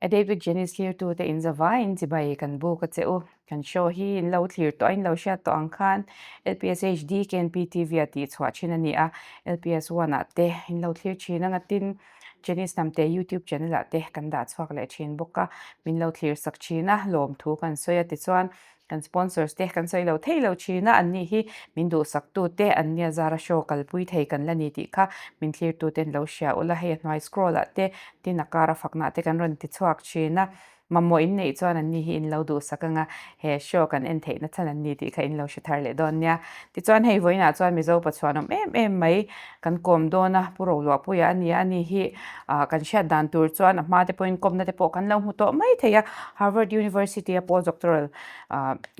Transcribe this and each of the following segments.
A date with Janice thlirtute in zavaiin chibai kan buk a che u. Kan show hi in lo thlir tawh a, in lo hriat tawh ang khan LPS HD KNP TV ah tih chhuah thin a ni a, LPS One ah te in lo thlir thin a, ngatin Janice Hnamte YouTube channel ah te kan dah chhuak leh thin bawk a, min lo thlir sak thin a, lawmthu kan sawi a tichuan Kan sponsors te kan sawi lo thei lo thin a, anni hi min duhsak tu te, annia zara show kalpui thei kan la ni tih kha min thlir tu ten lo hria ula, hei a hnuai scroll ah te tin a kar a fakna te kan rawn ti chhuak thin a, mamawh in neih chuan anni hi in lo duhsak anga he show kan en theihna chhan anni tih kha in lo hre thar leh dawn nia. Tichuan hei vawiinah chuan Mizo Pachuan awm em em mai kan kawm dawn a, Pu Roluahpuia a nia, ani hi kan hriat dan tur chuan a hma te pawhin kawmna te pawh kan lo hmu tawh mai thei a, Harvard University a postdoctoral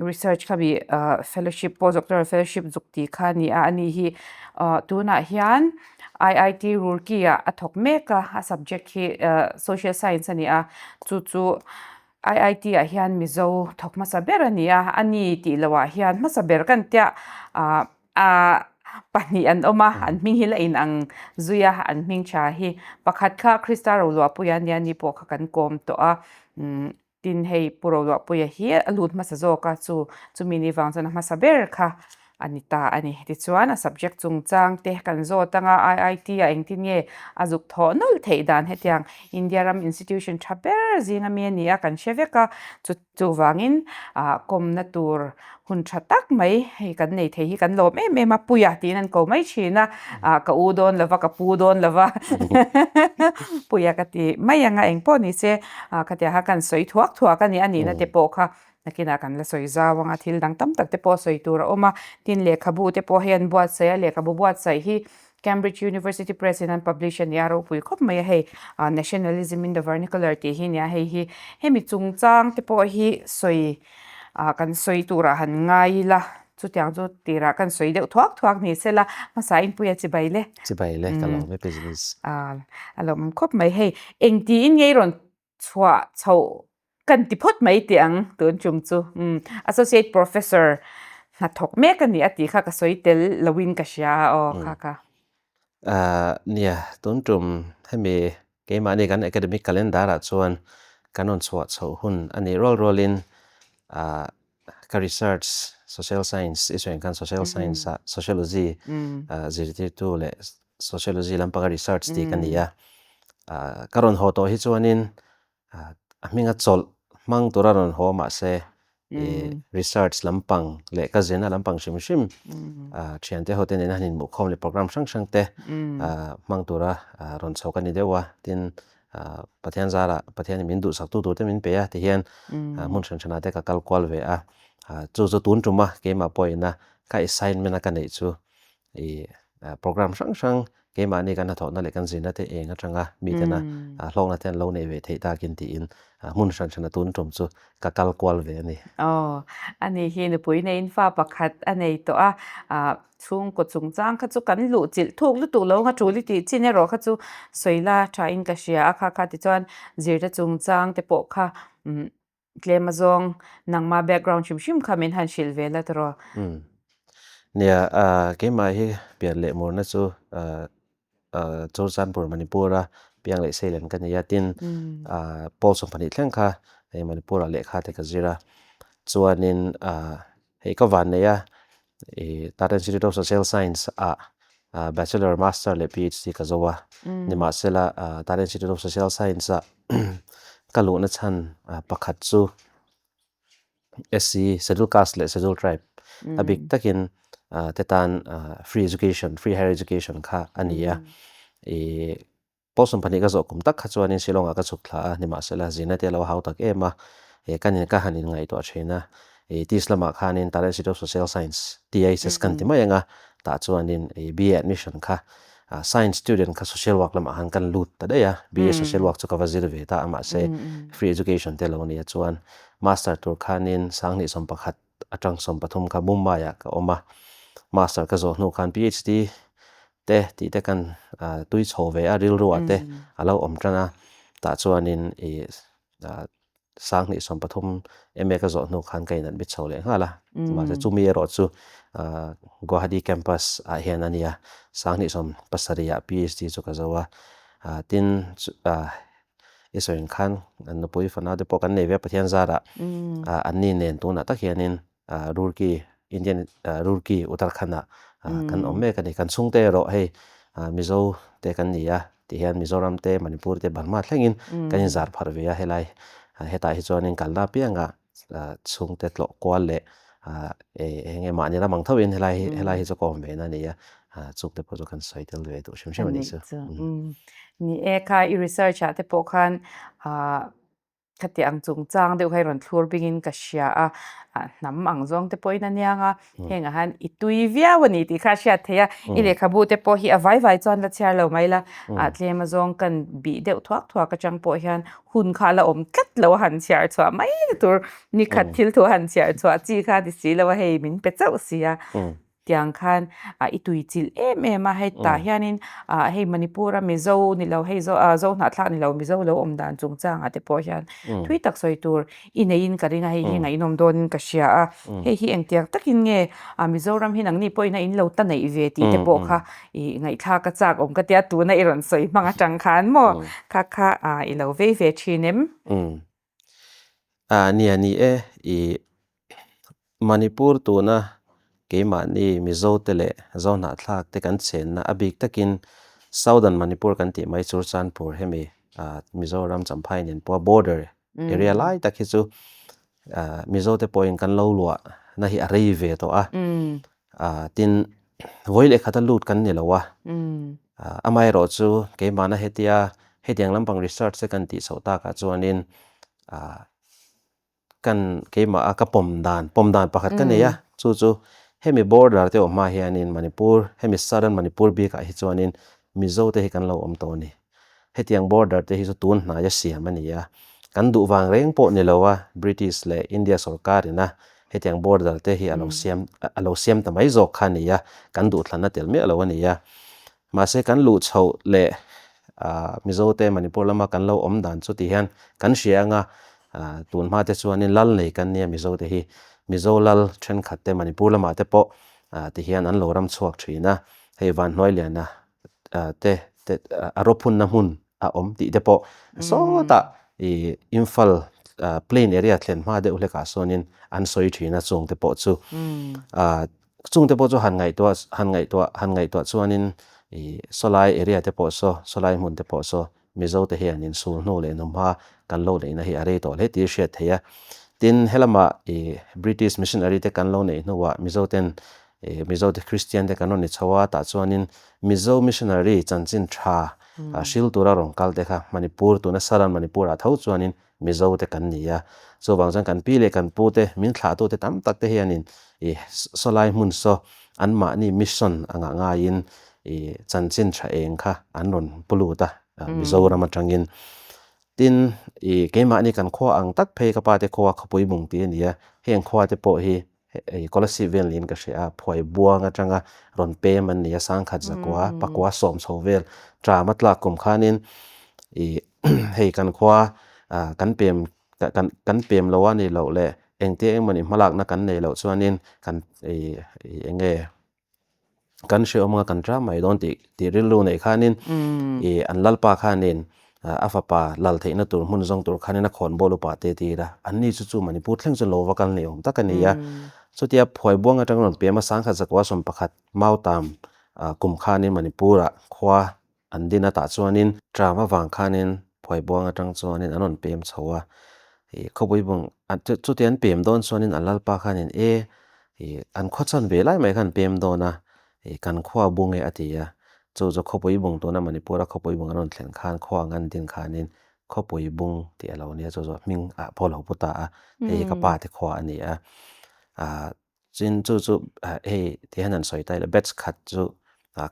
research kha mi fellowship postdoctoral fellowship zuk tih kha a ni a, ani hi tunah hian IIT Roorkee ah a thawk mek a, a subject hi social science a ni a, chu chu IIT ah hian Mizo thawk hmasa ber a ni a, a ni tih loh ah hian hmasa ber kan tia ah ah pahnih an awm a, an hming hi la inang zui a, an hming tha hi pakhat kha Krista Roluahpuia a nia ni pawh kha kan kawm tawh a, umm tin hei Pu Roluahpuia hi a lut hmasa zawk a chu chumi ni vang chuan a hmasa ber kha a ni ta a ni. Tichuan a subject chungchang te kan zawt anga IIT ah engtin nge a zuk thawh nawlh theih dan hetiang India ram institution tha ber zinga mi a ni a kan hre vek a, chu chuvangin ah kawmna tur hun tha tak mai hei kan nei thei hi kan lawm em em a, Puia tiin an ko mai thin a, ah ka u dawn lova ka pu dawn lova Puia ka ti mai anga engpawh ni se ah khatiang kha kan sawi thuak thuak a ni a nihna te pawh kha Nakinah kan la sawi zau ang a, thil dang tam tak te pawh sawi tur a awm a, tin lehkhabu te pawh hei an buatsaih a, lehkhabu buatsaih hi Cambridge University Press in an publish a nia, ropui khawp mai a hei, Nationalism in the Vernacular tih hi nia hei hi, hemi chungchang te pawh hi sawi ah kan sawi turah han ngai ila, chutiang chu tirah kan sawi deuh thuak thuak ni sela, hmasa inpui a chibai le. Chibai le, ka lawm e business. A lawm khawp mai hei, engtiin nge i rawn chhuah chhoh kan ti phawt mai tih ang tun tum chu umm associate professor hnathawk mek a ni a tih kha ka sawi tel loin ka hria a aw kha kha. Ahh nia tun tum hemi keimahni kan academic calendar ah chuan kan rawn chhuah chhoh hun a nih rual rualin ahh ka research social science i sawi ang khan social science ah sociology zirtirtu leh Sociology lampanga research tih ka ni a, ka rawn haw tawh hi chuanin a hminga chawlh hmang tura rawn haw mahse research lampang leh ka zirna lampang hrim hrim thiante ho te nena han inhmuhkhawm leh program hrang hrang te hmang tura rawn chho ka ni deuh a, tin Pathian zarah Pathianin min duhsaktu tur te min pe a tihian hmun hran hranah te ka kal kual ve a, chu chu tun tuma keimah pawhina ka assignment a ka neih chu I program hrang hrang keimahni kan hnathawhna leh kan zirna te eng atanga mitena hlawkna te an lo neih ve theih takin tiin hmun hran hran a tun tum chu ka kal kual ve a ni. Aw, ani hi nupui neiin fa pakhat a nei tawh a, chhungkaw chungchang kha chu kan luh chilh thuk lutuk lo anga tul i tih chin erawh kha chu sawi la thain ka hria a, kha kha tichuan zirna chungchang te pawh kha Tlem azawng nangma background hrim hrim kha min han hrilh ve la tawh. Umm. Nia, keimah hi pian leh murna chu Churchandpur Manipur a piang leh Seilen ka ni a, tin Paul sawmpahnih thleng kha hei Manipur ah lehkha te ka zir a, chuanin hei ka van nei a i Tata Institute of Social Science ah Bachelor, Master leh PhD ka zo a, nimahsela Tata Institute of Social Science ah ka luhna chhan pakhat chu SC, Scheduled Caste leh Scheduled Tribe a bik takin te tan free education, free higher education kha a ni a, i Pawlsawm pahnih ka zawh kum tak kha chuanin Shillong-ah ka chhuk thla a, nimahsela zirna te a lo hau tak em a, he kan in ka han inngaihtuah thin a, i TIS lamah khanin Tala Institute of Social Science, TISS kan ti mai ang a, tah chuanin i BA admission kha Science student kha Social Work lamah khan kan lut ta daih a, BA Social Work chu ka va zir ve ta a, mahse free education te lo nia chuan Master tur khanin sanghnih sawmpakhat atang 13 kha Mumbai-ah ka awm a, Master ka zawh hnu khan PhD te tih te kan tui chho ve a, rilru ah te a lo awm tan a, tah chuanin ih sanghnih 13 MA ka zawh hnu khan ka inadmit chho leh nghal a, mahse chumi erawh chu Guwahati campus ah hian a nia, sanghnih 70 ah PhD chu ka zo a, tin. I sawi ang khan nupui fanau te pawh kan nei ve a Pathian zarah anni nen tunah tak hianin Roorkee Indian Roorkee Uttarakhand ah kan awm mek a ni. Kan chhungte erawh hei Mizo te kan ni a tihian Mizoram te Manipur te Burma thlengin kan inzar pharh ve a helai hetah hi chuanin kalna apiangah chhungte tlawh kual leh eng nge mahni lam ang tho in helai hi helai hi chu ka awm ve na a ni a chungte pawh chu kan sawi tel ve duh hrim hrim a nih chu. Ni e kha i research ah te pawh khan khati ang chungchang deuh kha i rawn thlur bingin ka hria a, hnam ang zawng te pawhin a niang a, hengah hian i tui viau a ni tih kha a hriat theih a, i lehkhabu te pawh hi a vai vai chuan la chhiar lo mai la, tlem azawng kan bih deuh thuak thuak atang pawh hian hun kha a la awm tlat lo a han chhiar chhuah mai na tur nikhat thil thu a han chhiar chhuah chi kha a ni si lo a hei min pe chauh si a. Tiang khan i tui chilh em em a, hei tah hianin hei Manipur a Mizo ni lo hei Zo hnahthlak ni lo Mizo lo awm dan chungchangah te pawh hian thui tak sawi tur i neiin ka ring a, hei hi ngaihnawm dawnin ka hria a, hei hi engtiang takin nge Mizoram hi nangni pawhin a in lo ta neih ve tih te pawh kha i ngaihthlak a chak awm ka tia tuna i rawn sawi hmang atang khan maw kha kha i lo vei ve thin em? Nia ni e, i Manipur tuna keimahni Mizo te leh Zohnahthlak te kan chenna a bik takin Southern Manipur kan tih mai Churchandpur hemi Mizoram Champhai nen pawha border area lai tak hi chu Mizo te pawhin kan lo luah na hi a rei ve tawh a, tin vawi leh khata lut kan ni lo a, amaherawhchu keimahna hetia hetiang lampang research te kan tih chhoh takah chuanin Kan keimah a ka pawm dan, pawm dan pakhat ka nei a, chu chu hemi border te awm hma hianin Manipur, hemi southern Manipur bikah hi chuanin Mizo te hi kan lo awm tawh a ni. Hetiang border te hi chu tun hnaia siam a ni a, kan duh vang reng pawh ni lo a, British leh India sorkar ina hetiang border te hi a lo siam, a lo siam ta mai zawk kha a ni a, kan duhthlanna tel miah lo a ni a. Mahse kan luh chhoh leh Mizote Manipur lama kan lo awm dan chu ti hian kan hria anga tun hma te chuanin lal nei kan nia Mizote hi Mizo lal thenkhat te Manipur lamah te pawh ti hian an lo ram chhuak thin a, hei Vanhnuailiana te a rawphunna hmun a awm tih te pawh sawtah i Imphal plain area thlen hma deuh hlekah sawnin an sawi thin a chung te pawh chu Chung te pawh chu han ngaihtuah han ngaihtuah han ngaihtuah chuanin ih sawlai area te pawh saw sawlai hmun te pawh saw Mizo te hian insul hnu leh hnumhma kan lo neihna hi a rei tawh hle tih a hriat theih a. Tin, helama ih British missionary te kan lo neih hnuah Mizo ten ih Mizo te Christian te kan rawn ni chho a, tah chuanin Mizo missionary chanchin tha hril tura rawn kal te kha Manipur tuna Southern Manipur ah tho chuanin Mizo te kan ni a, chuvang chuan kan pi leh kan pu te, min thlahtu te tam tak te hianin ih sawlai hmun saw anmahni mission anga ngaiin ih chanchin tha eng kha an rawn pu lut a Mizoram atangin. Tin, ih keimahni kan khua ang tak phei ka pa te khua khawpui bung tih a ni a, heng khua te pawh hi Kolasib vel niin ka hria a, phuai buang atanga rawn pem an ni a, sangkhat zakua pakua sawm chho vel tram a tlak kum khanin ih hei kan khua kan pem kan kan pem lo a ni loh leh engtia engmawni hmalakna kan nei loh chuanin kan ih eng nge kan hrehawm anga kan ṭam mai dawn tih tih rilru neih khanin ih an lalpa khanin a fapa lal theihna tur hmun zawng tur khanin a khawn bawl upa te tir a, anni chu chu Manipur thleng chu lo va kal ni awm tak a ni a. Chutia phuai buang atang rawn piam a sangkhat zakua 11 Mautam kum khanin Manipur-ah khua an din a tah chuanin ṭam avang khanin phuai buang atang chuanin an rawn pem chho a, ih khawpui bung chutia an pem dawn chuanin an lalpa khanin e ih an khaw chan ve lai mai khan an pem dawn a, ih kan khua bung e a ti a, chu chu khawpui bung tuna Manipur-a khawpui bung an rawn thlen khan khua ang an din khanin khawpui bung tih a lo nia chu chu hming ah pawh a lo pu ta a, hei hi ka pa te khua a ni a, ah. Chin chu chu hei ti hian an sawi ta ila batch khat chu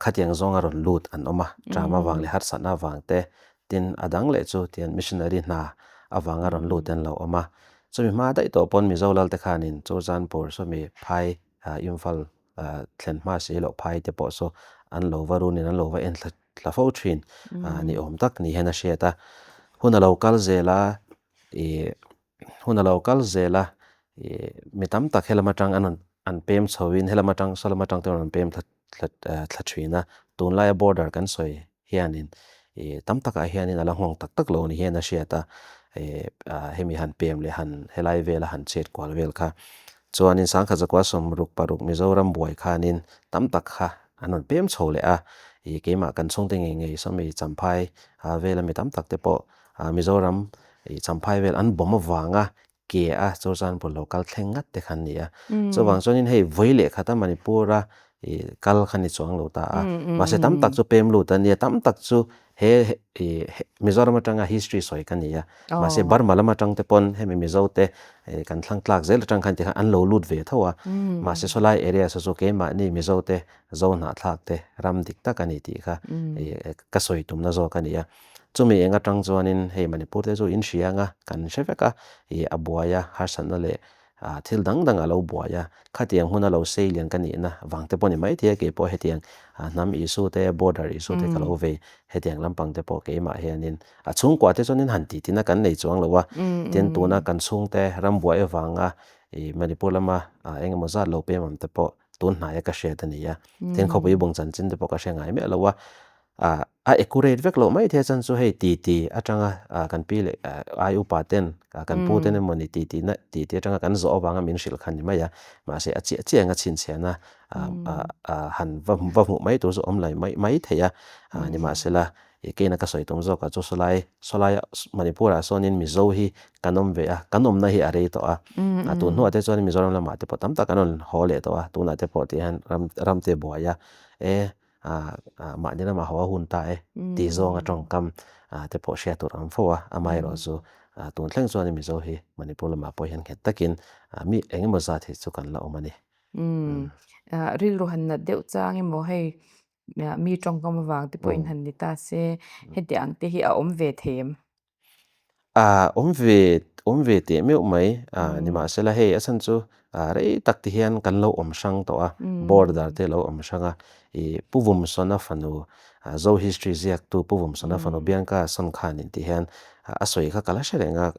khatiang zawnga rawn lut an awm a, ṭam avang leh harsatna avang te, tin a dang leh chu tian missionary hna avanga rawn lut te an lo awm a. Chumi hma daih tawh pawn Mizo lal te khanin Churchandpur sawmi phai Imphal thlen hma si loh phai te pawh saw an lo va runin an lo va en thla thla fo thin ni awm tak ni hian a hriat a. Hun a lo kal zel a ih Hun a lo kal zel a, ih mi tam tak helam atang an rawn an pem chhoin helam atang saw lam atang te rawn pem thla thla thla thin a, tunlaia border kan sawi hianin I tam takah hianin a la nghawng tak tak lo ni hian a hriat a, hemi han pem leh han helai vela han chet kual vel kha. Chuanin sangkhat zakua 66 Mizoram buai khanin tam tak kha an rawn pem chho leh a, i keimah kan chhungte ngei ngei sawmi Champhai vela mi tam tak te pawh Mizoram i Champhai vel an bawm avanga ke a Churachandpur lo kal thleng ngat te kha an ni a. Chuvang chuanin hei vawi leh khata Manipur a i kal kha ni chuang lo ta a, mahse tam tak chu pem lut a nia, tam tak chu he i Mizoram atanga history sawi ka ni a, mahse Burma lam atang te pawn hemi Mizo te kan thlang tlak zel atang khan tikhan an lo lut ve tho a, mahse sawlai area saw chu keimahni Mizo te Zo hnahthlak te ram dik tak a ni tih kha i ka sawi tumna zawk a ni a. Chumi eng atang chuanin hei Manipur te chu in hria anga kan hre vek a, i a buai a harsatna leh thil dang dang a lo buai a, khatiang huna lo sei lian ka nihna vang te pawh ni maithei a, keipawh hetiang hnam issue te border issue te ka lo vei hetiang lampang te pawh keimah hianin a chhungkua te chuanin han tih tina kan nei chuang lo a, tin tuna kan chhungte ram buai avanga i Manipur lama eng emaw zat lo pem ang te pawh tun hnaia ka hriat a ni a, tin khawpui bung chanchin te pawh ka hre ngai miah lo a, a accurate vek loh mai thei a chan chu hei ti ti atanga kan pi leh ai upa ten kan pu ten emawni ti ti na ti ti atanga kan zawh avanga min hrilh kha ni mai a, mahse a chiah chiah anga chhinchhiahna han va va hmuh mai tur chu awm lai mai mai thei a, nimahsela keina ka sawi tum zawkah chu sawlai sawlaia Manipur ah sawnin Mizo hi kan awm ve a, kan awmna hi a rei tawh a, a tun hnuah te chuan Mizoram lamah te pawh tam tak an rawn haw leh tawh a, tunah te pawh tih hian ram ram te buai a, e mahni lamah haw a hun ta e tih zawnga tawngkam te pawh hriat tur a awm fo a, amaherawhchu tun thleng chuan Mizo hi Manipur lamah pawh hian nghet takin mi eng emaw zat hi chu kan la awm a ni. Rilru han nat deuh chang emaw hei mi tawngkam avang te pawhin han ni ta se heti ang te hi a awm ve thei em? Awm ve, awm ve teh meuh mai. Nimahsela hei a chhan chu rei tak ti hian kan lo awm hrang tawh a, border te lo awm hrang a. I Pu Vumsawna fanu, Zo history ziaktu Pu Vumsawna fanu Bianca Sawn Khan in ti hian a sawi kha ka la hre reng a.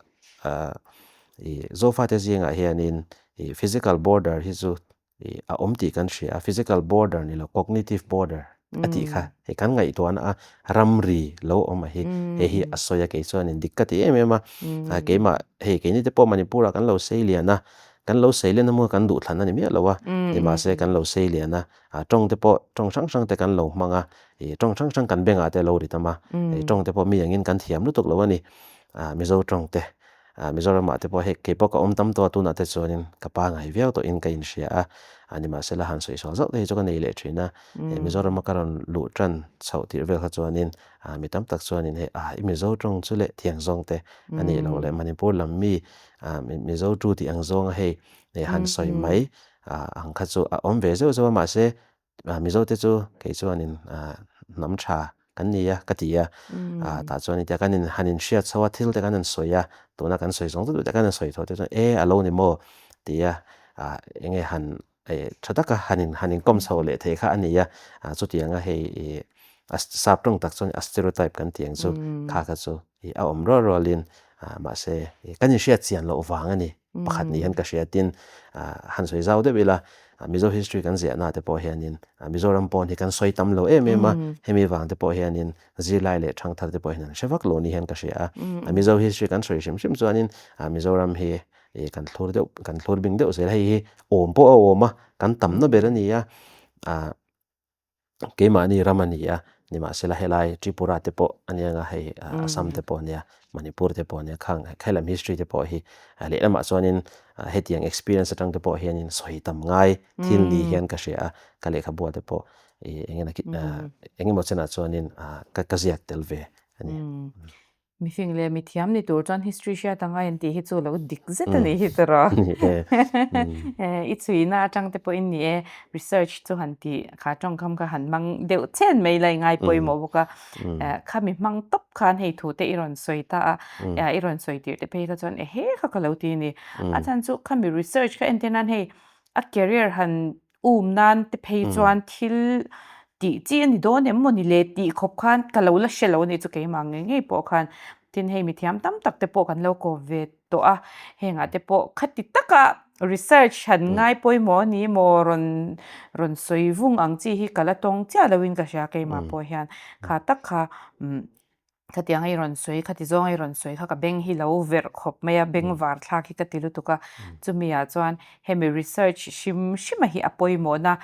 I Zofate zingah hianin i physical border hi chu a awm tih kan hria a, physical border ni lo cognitive border a tih kha hei kan ngaihtuahna a ramri lo awm a hi hei hi a sawi a kei chuanin dik ka ti em em a, keimah hei keini te pawh Manipur ah kan lo sei lian a, kan lo sei lian a maw kan duhthlan a ni miah lo a, nimahse kan lo sei lian a, tawng te pawh tawng hrang hrang te kan lo hmang a, tawng hrang hrang kan bengah te a lo ri tam a, tawng te pawh mi angin kan thiam lutuk lo a ni, Mizo tawng te. Mizoramah te pawh hei kei pawh ka awm tam tawh a tunah te chuanin ka pa ngai viau tawhin ka inhria a, nimahsela han sawi sual zauh te hi chu ka nei leh thin a, hei Mizorama ka rawn luh tan chhoh tirh vel kha chuanin mi tam tak chuanin hei ah i Mizo tawng chu leh tih ang zawng te a nih loh leh Manipur lam mi Mizo tu tih ang zawnga hei han sawi mai ang kha chu a awm ve zeuh zeuh a mahse Mizo te chu kei chuanin hnam tha kan ni a ka ti a, tah chuan tia kan in han inhriat chho a thil te kan han sawi a, tuna kan sawi zawng zawng te kan han sawi tawh te chuan e a lo ni maw ti a eng nge han tha taka han in han inkawm chho leh thei kha a ni a, chutianga hei a sap tawng tak chuan a stereotype kan tih ang chu kha kha chu a awm rual rualin mahse kan inhriat chian loh vang a ni. Pakhat ni hian ka hria tin han sawi zau deuh ila Mizo history kan ziah na te pawh hianin Mizoram pawn hi kan sawi tam lo em em a, hemi vang te pawh hianin zirlai leh thangthar te pawh hian an hre vak lo ni hian ka hria a. Mizo history kan sawi hrim hrim chuanin Mizoram hi kan thlur deuh kan thlur bing deuh zel hei hi awm pawh a awm a kan tamna ber a ni a. Keimahni ram a ni a, nimahsela helai Tripura te pawh a nia nga hei Assam te pawh a nia, Manipur te pawh a nia khang helam history te pawh hi lehlamah chuanin hetiang experience atang te pawh hianin sawi tam ngai thil ni hian ka hria a, ka lehkhabuah te pawh eng emaw chenah chuanin ka ziak tel ve a ni. Mifing leh mithiam ni tur chuan history hriat a ngai an tih hi chu lo dik zet a nih hi tawh rawh. I chhuina atang te pawhin ni e, research chu han tih kha tawngkam kha han hmang deuh chen mai la i ngai pawimawh bawk a. Khami hmang tawp khan hei thu te i rawn sawi ta a, i rawn sawi tirh te phei kha chuan ehe kha ka lo ti a ni. A chhan chu khami research kha entir nan hei a career han Um nan te phei chuan thil tih chi a ni dawn em maw ni le tih khawp khan ka lo la hre lo a ni chu keimah ngei ngei pawh khan tin hei mithiam tam tak te pawh kan lo kawp ve tawh a hengah te pawh khati taka research han ngai pawimawh a ni maw rawn rawn sawi vung ang chi hi ka la tawng chiah loin ka hria keimah pawh hian kha tak kha umm. Khatiang a i rawn sawi, khati zawng a i rawn sawi kha ka beng hi lo verh khawp mai a, beng var thlak hi ka ti lutuk a. Chumi ah chuan hemi research hrim hrima hi a pawimawhna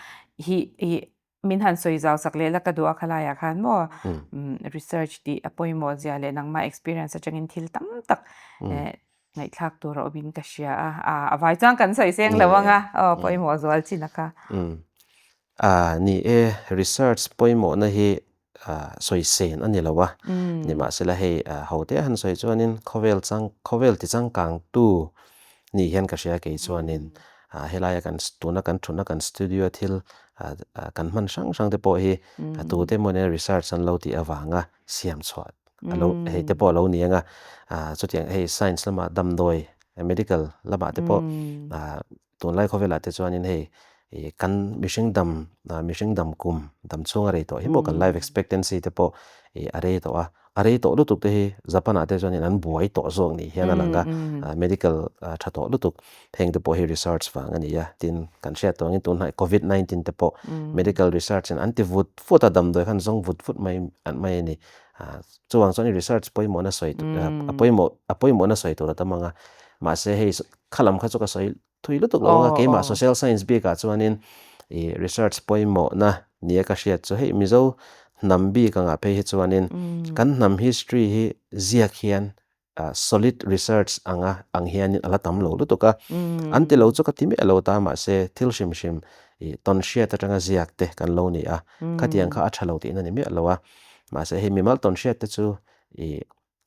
hi i min han sawi zau sak leh la ka duh a khalai ah khan maw research tih a pawimawh zia leh nangmah experience atangin thil tam tak ngaihthlak tur a awmin ka hria a, a vai chuan kan sawi seng lo ang a, aw pawimawh zual chin a kha. A ni e, research pawimawhna hi sawi sen a ni lo a, nimahsela hei hote a han sawi chuanin khawvel chang khawvel ti changkangtu ni hian ka hria kei chuanin helaia kan tuna kan thutna kan studio thil kan hman hrang hrang te pawh hi tute emaw nen research an lo tih avanga siam chhuah a lo hei te pawh a lo ni ang a, chutiang hei science lama damdawi medical lamah te pawh Tunlai khawvelah te chuanin hei ih kan mihring dam mihring dam kum dam chhung a rei tawh hi maw kan life expectancy te pawh ih a rei tawh a, a rei tawh lutuk te hi Japan ah te chuanin an buai tawh zawk ni hian a lang a, medical tha tawh lutuk heng te pawh hi research vang a ni a, tin kan hriat tawh angin tunhnai covid 19 te pawh medical research in an ti vut vut a damdawi khan zawng vut vut mai mai a ni, chuvang chuan research pawimawhna sawi a pawimawh a pawimawhna sawi tur a tam ang a, mahse hei Kha lam kha chu ka sawi thui lutuk lo ang a, keimah social science bikah chuanin ih research pawimawhna nia ka hriat chu hei Mizo hnam bik angah phei hi chuanin kan hnam history hi ziak hian solid research anga ang hianin a la tam lo lutuk a, an ti lo chu ka ti miah lo ta mahse thil hrim hrim ih tawn hriat atanga ziak te kan lo ni a, khatiang kha a tha lo tihna ni miah lo a, mahse hei mimal tawn hriat te chu ih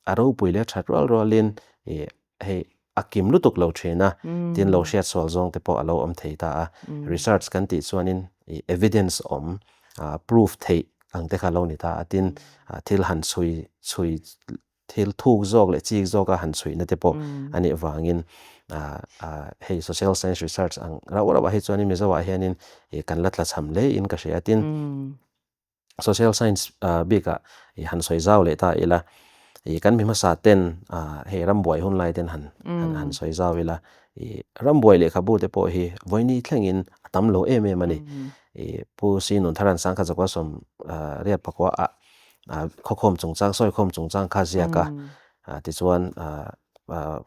A ropui leh that rual rualin ih hei a kim lutuk lo thin a, tin lo hriat sual zawng te pawh a lo awm thei ta a. Research kan tih chuanin ih evidence awm proof theih ang te kha a lo ni ta a, tin thil han chhui chhui thil thuk zawk leh chik zawka han chhuihna te pawh a nih vangin hei social science research ang rauh rauh ah hi chuanin Mizo ah hianin ih kan la tlachham hle in ka hria a, tin Social science bikah i han sawi zau leh ta ila, i kan mi hmasa ten hei rambuai hun lai ten han han sawi zau ila, i rambuai lehkhabu te pawh hi vawiini thlengin a tam lo em em a ni. I Pu Si Nunthar an Sangkhat Zakua Sawm Riat Pakua ah khawkhawm chungchang sawikhawm chungchang kha ziak a, tichuan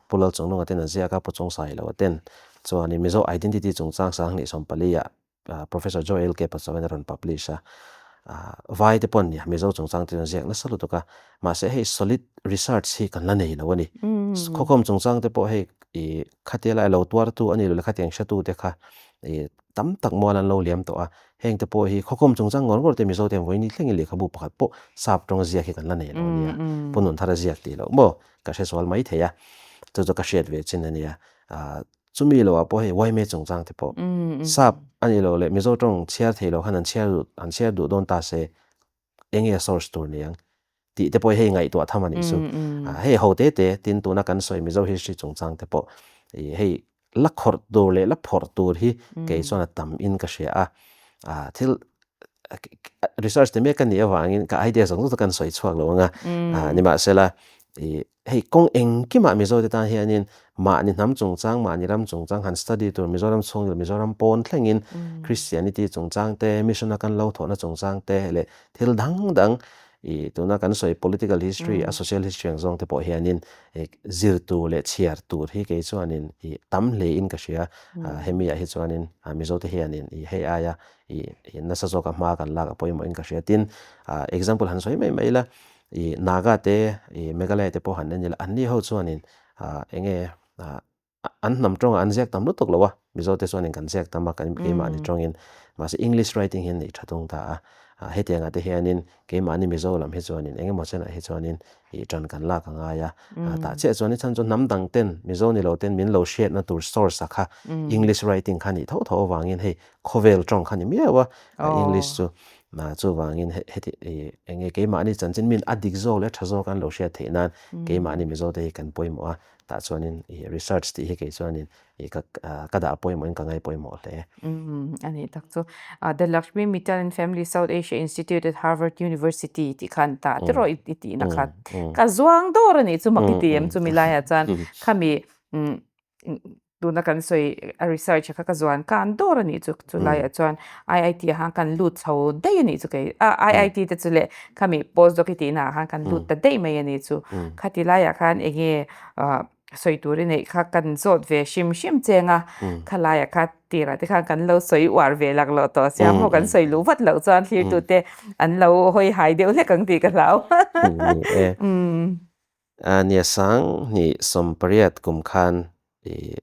Pu Lalchungnunga ten an ziak a, Pu Chungsailo ten chuanin Mizo identity chungchang 2014 ah Professor Joe LK Pachawen a rawn publish a, vai te pawh an nia, Mizo chungchang te chuan ziak nasa lutuk a, mahse hei solid research hi kan la nei lo a ni. Khawkhawm chungchang te pawh hei ih khatia lai lo tuartu a ni lo leh khatiang hretu te kha ih tam tak mual an lo liam tawh a, heng te pawh hi khawkhawm chungchang ngawr ngawr te Mizo te vawiin thlengin lehkhabu pakhat pawh sap tawng ziak hi kan la nei lo a nia, Pu Nunthara ziak tih loh maw ka hre sual maithei a, chu chu ka hriat ve chin a nia. Chumi loah pawh hei YMA chungchang te pawh sap a nih loh leh Mizo tawng chhiar thei lo khan an chhiar duh an chhiar duh dawn ta se eng nge source tur ni ang tih te pawh hei ngaihtuah tham a nih chu. Hei ho te te tin tuna kan sawi Mizo history chungchang te pawh ih hei la khawrh tur leh la phawrh tur hi kei chuan a tam in ka hria a. Thil research ti mek ka nih avangin ka idea zawng zawng chu kan sawi chhuak lo ang a. Nimahsela ih Hei kawng engkimah Mizote tan hianin mahni hnam chungchang, mahni ram chungchang han study tur Mizoram chhung leh Mizoram pawn thlengin Christianity chungchang te, mission a kan lo thawhna chungchang te leh thil dang dang ih tuna kan sawi political history a social history ang zawng te pawh hianin zir tur leh chhiar tur hi kei chuanin ih tam hlein ka hria. Hemi ah hi chuanin Mizote hianin ih hei aia ih nasa zawka hma kan lak a pawimawhin ka hria. Tin, example han sawi mai mai ila I Naga te, i Meghalaya te pawh han en ila, anni ho chuanin eng nge an hnam tawngah an ziak tam lutuk lo a, Mizo te chuanin kan ziak tam a, kan keimahni tawngin, mahse English writing hi an neih tha tung ta a, hetiangah te hianin keimahni Mizo lam hi chuanin eng emaw chenah hi chuanin i tan kan lak a ngai a, tah chiah chuan i chhan chu hnam dang ten Mizo ni lo ten min lo hriatna tur source a kha English writing kha nih tho tho avangin hei khawvel tawng kha ni miau a, English chu Chuvangin heti eng nge keimahni chanchin min a dik zawk leh a tha zawk an lo hriat theih nan keimahni Mizote hi kan pawimawh a, tah chuanin research tih hi kei chuanin ka dah pawimawhin ka ngai pawimawh hle. A nih tak chu. The Lakshmi Mittal and Family South Asia Institute at Harvard University tih khan tah tiraw i tihna kha ka zuang dawr a nih chu mak i ti em chumi laiah chuan khami. Tuna kan sawi a research kha ka zuan kan dawr a nih chu. Chulaiah chuan IIT ah khan kan lut chho daih a nih chu kei. IIT te chu leh khami post doc i tihna ah khan kan lut ta daih mai a nih chu. Khati laiah khan eng nge sawi tur i neih kha kan zawt ve hrim hrim cheng a. Khalaiah kha tirah te khan kan lo sawi uar ve lak loh tawh sia maw kan sawi luh vat loh chuan thlirtute an lo hawi hai deuh hlek ang tih ka hlau. Ni e. Nia sang hnih 18 kum khan i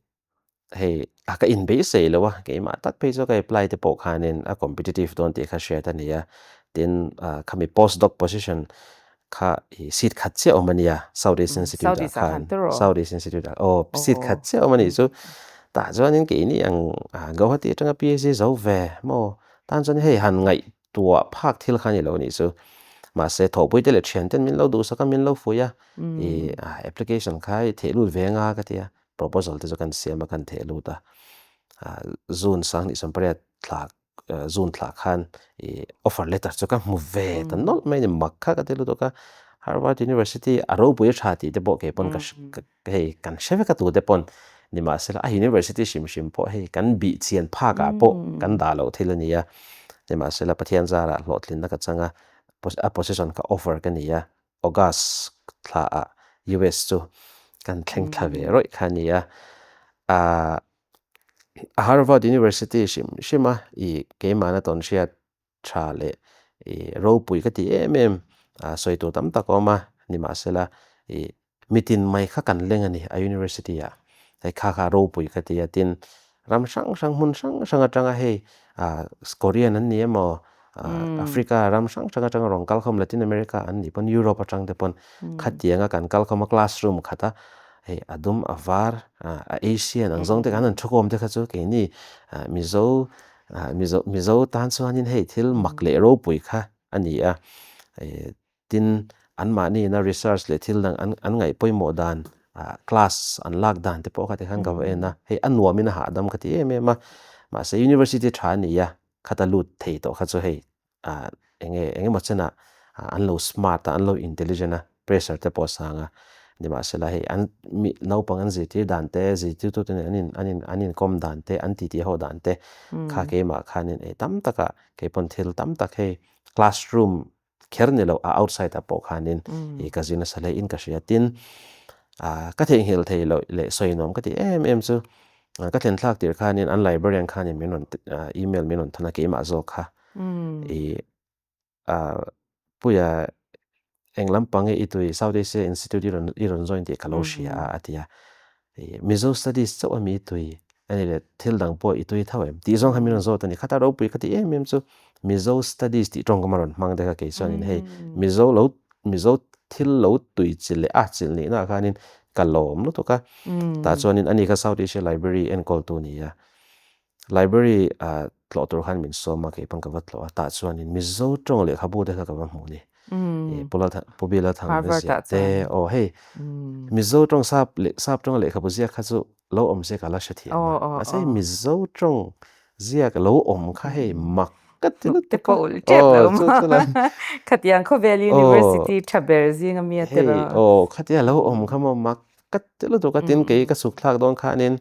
hei a ka inbeisei lo a, keimah tak phei chu ka apply te pawh khanin a competitive dawn tih kha hriat a ni a. Tin, khami post doc position kha i seat khat chiah awm a nia South East Institute ah khan, South East Institute ah aw seat khat chiah awm a nih chu. Tah chuanin keini ang Guwahati atanga PhD zo ve maw tan chuan hei han ngaihtuah phak thil kha a ni lo a nih chu. Mahse thawhpui te leh thian ten min lo duhsak a, min lo fuih a, i application kha i theh lut ve anga ka ti a, proposal te chu kan siam a kan theh lut a. June 2018 thla June thla khan i offer letter chu ka hmu ve ta nawlh mai a ni, mak kha ka ti lutuk a. Harvard University a ropui tha tih te pawh kei pawn ka hei kan hre vek a tu te pawn nimahsela a university hrim hrim pawh hei kan bih chian phak ah pawh kan dah loh thil a ni a. Nimahsela Pathian zarah hlawhtlinna ka chang a, a position ka offer ka ni a, August thla ah US chu kan thleng thla ve rawih kha a ni a. A Harvard University hrim hrim a i keimahna tawn hriat tha leh i ropui ka ti em em a sawi tur tam tak a awm a, nimahsela i mitin mai kha kan leng a ni a university ah hei kha kha ropui ka ti a, tin ram hrang hrang hmun hrang hrang atanga hei ah Korean an ni emaw Africa ram hrang hrang atanga rawn kal khawm Latin America an nih pawn Europe atang te pawn khatianga kan kal khawm a classroom khat a hei a dum a var a Asian ang zawng te khan an thukawm te kha chu keini Mizo Mizo Mizo tan chuanin hei thil mak leh ropui kha a ni a, tin anmahni ina research leh thil dang an an ngaih pawimawh dan class an lak dan te pawh kha tikhan ka va en a, hei a nuamin a hahdam ka ti em em a, mahse university tha a ni a, khata lut thei tawh kha chu hei eng nge eng emaw chenah an lo smart a, an lo intelligent a, pressure te pawh a sang a, nimahsela hei an mi naupang an zirtir dan te, zirtirtute nen an in an in an inkawm dan te, an titi ho dan te kha keimah khanin ei tam takah keipawn thil tam tak hei classroom kher ni lo a outside ah pawh khanin i ka zir nasa hle in ka hria. Tin, ka theihnghilh thei loh leh sawi nuam ka ti em em chu ka thlen thlak tir khanin an librarian khanin min rawn email min rawn thawn a keimah zawk kha i Puia eng lampang nge i tui South Asia Institute i rawn i rawn join tih ka lo hria a a ti a. Mizo Studies chauh a mi i tui a ni leh thil dang pawh i tui tho em tih zawng kha min rawn zawt a ni. Khata ropui ka ti em em chu Mizo Studies tih tawngkam a rawn hmang te kha kei chuanin hei Mizo lo Mizo thil lo tui chi leh a chilh nihna ah khanin ka lawm lutuk a. Tah chuanin ani kha South Asia Library enkawltu a ni a. Library ah tlawh tur khan min sawm a, kei pawn ka va tlawh a, tah chuanin Mizo tawng lehkhabu te kha ka va hmuh ni. Pu Pu Bila Thang na ziah te, aw hei Mizo tawng sap leh sap tawnga lehkhabu ziak kha chu lo awm se ka la hre thiam a, mahse hei Mizo tawng ziak lo awm kha hei mak ka ti lutuk a, aw chu chu la Khatiang khawvel University tha ber zing a mi a tel a. Hei aw khatia lo awm kha maw mak Ka ti lutuk a, tin kei ka suk thlak dawn khanin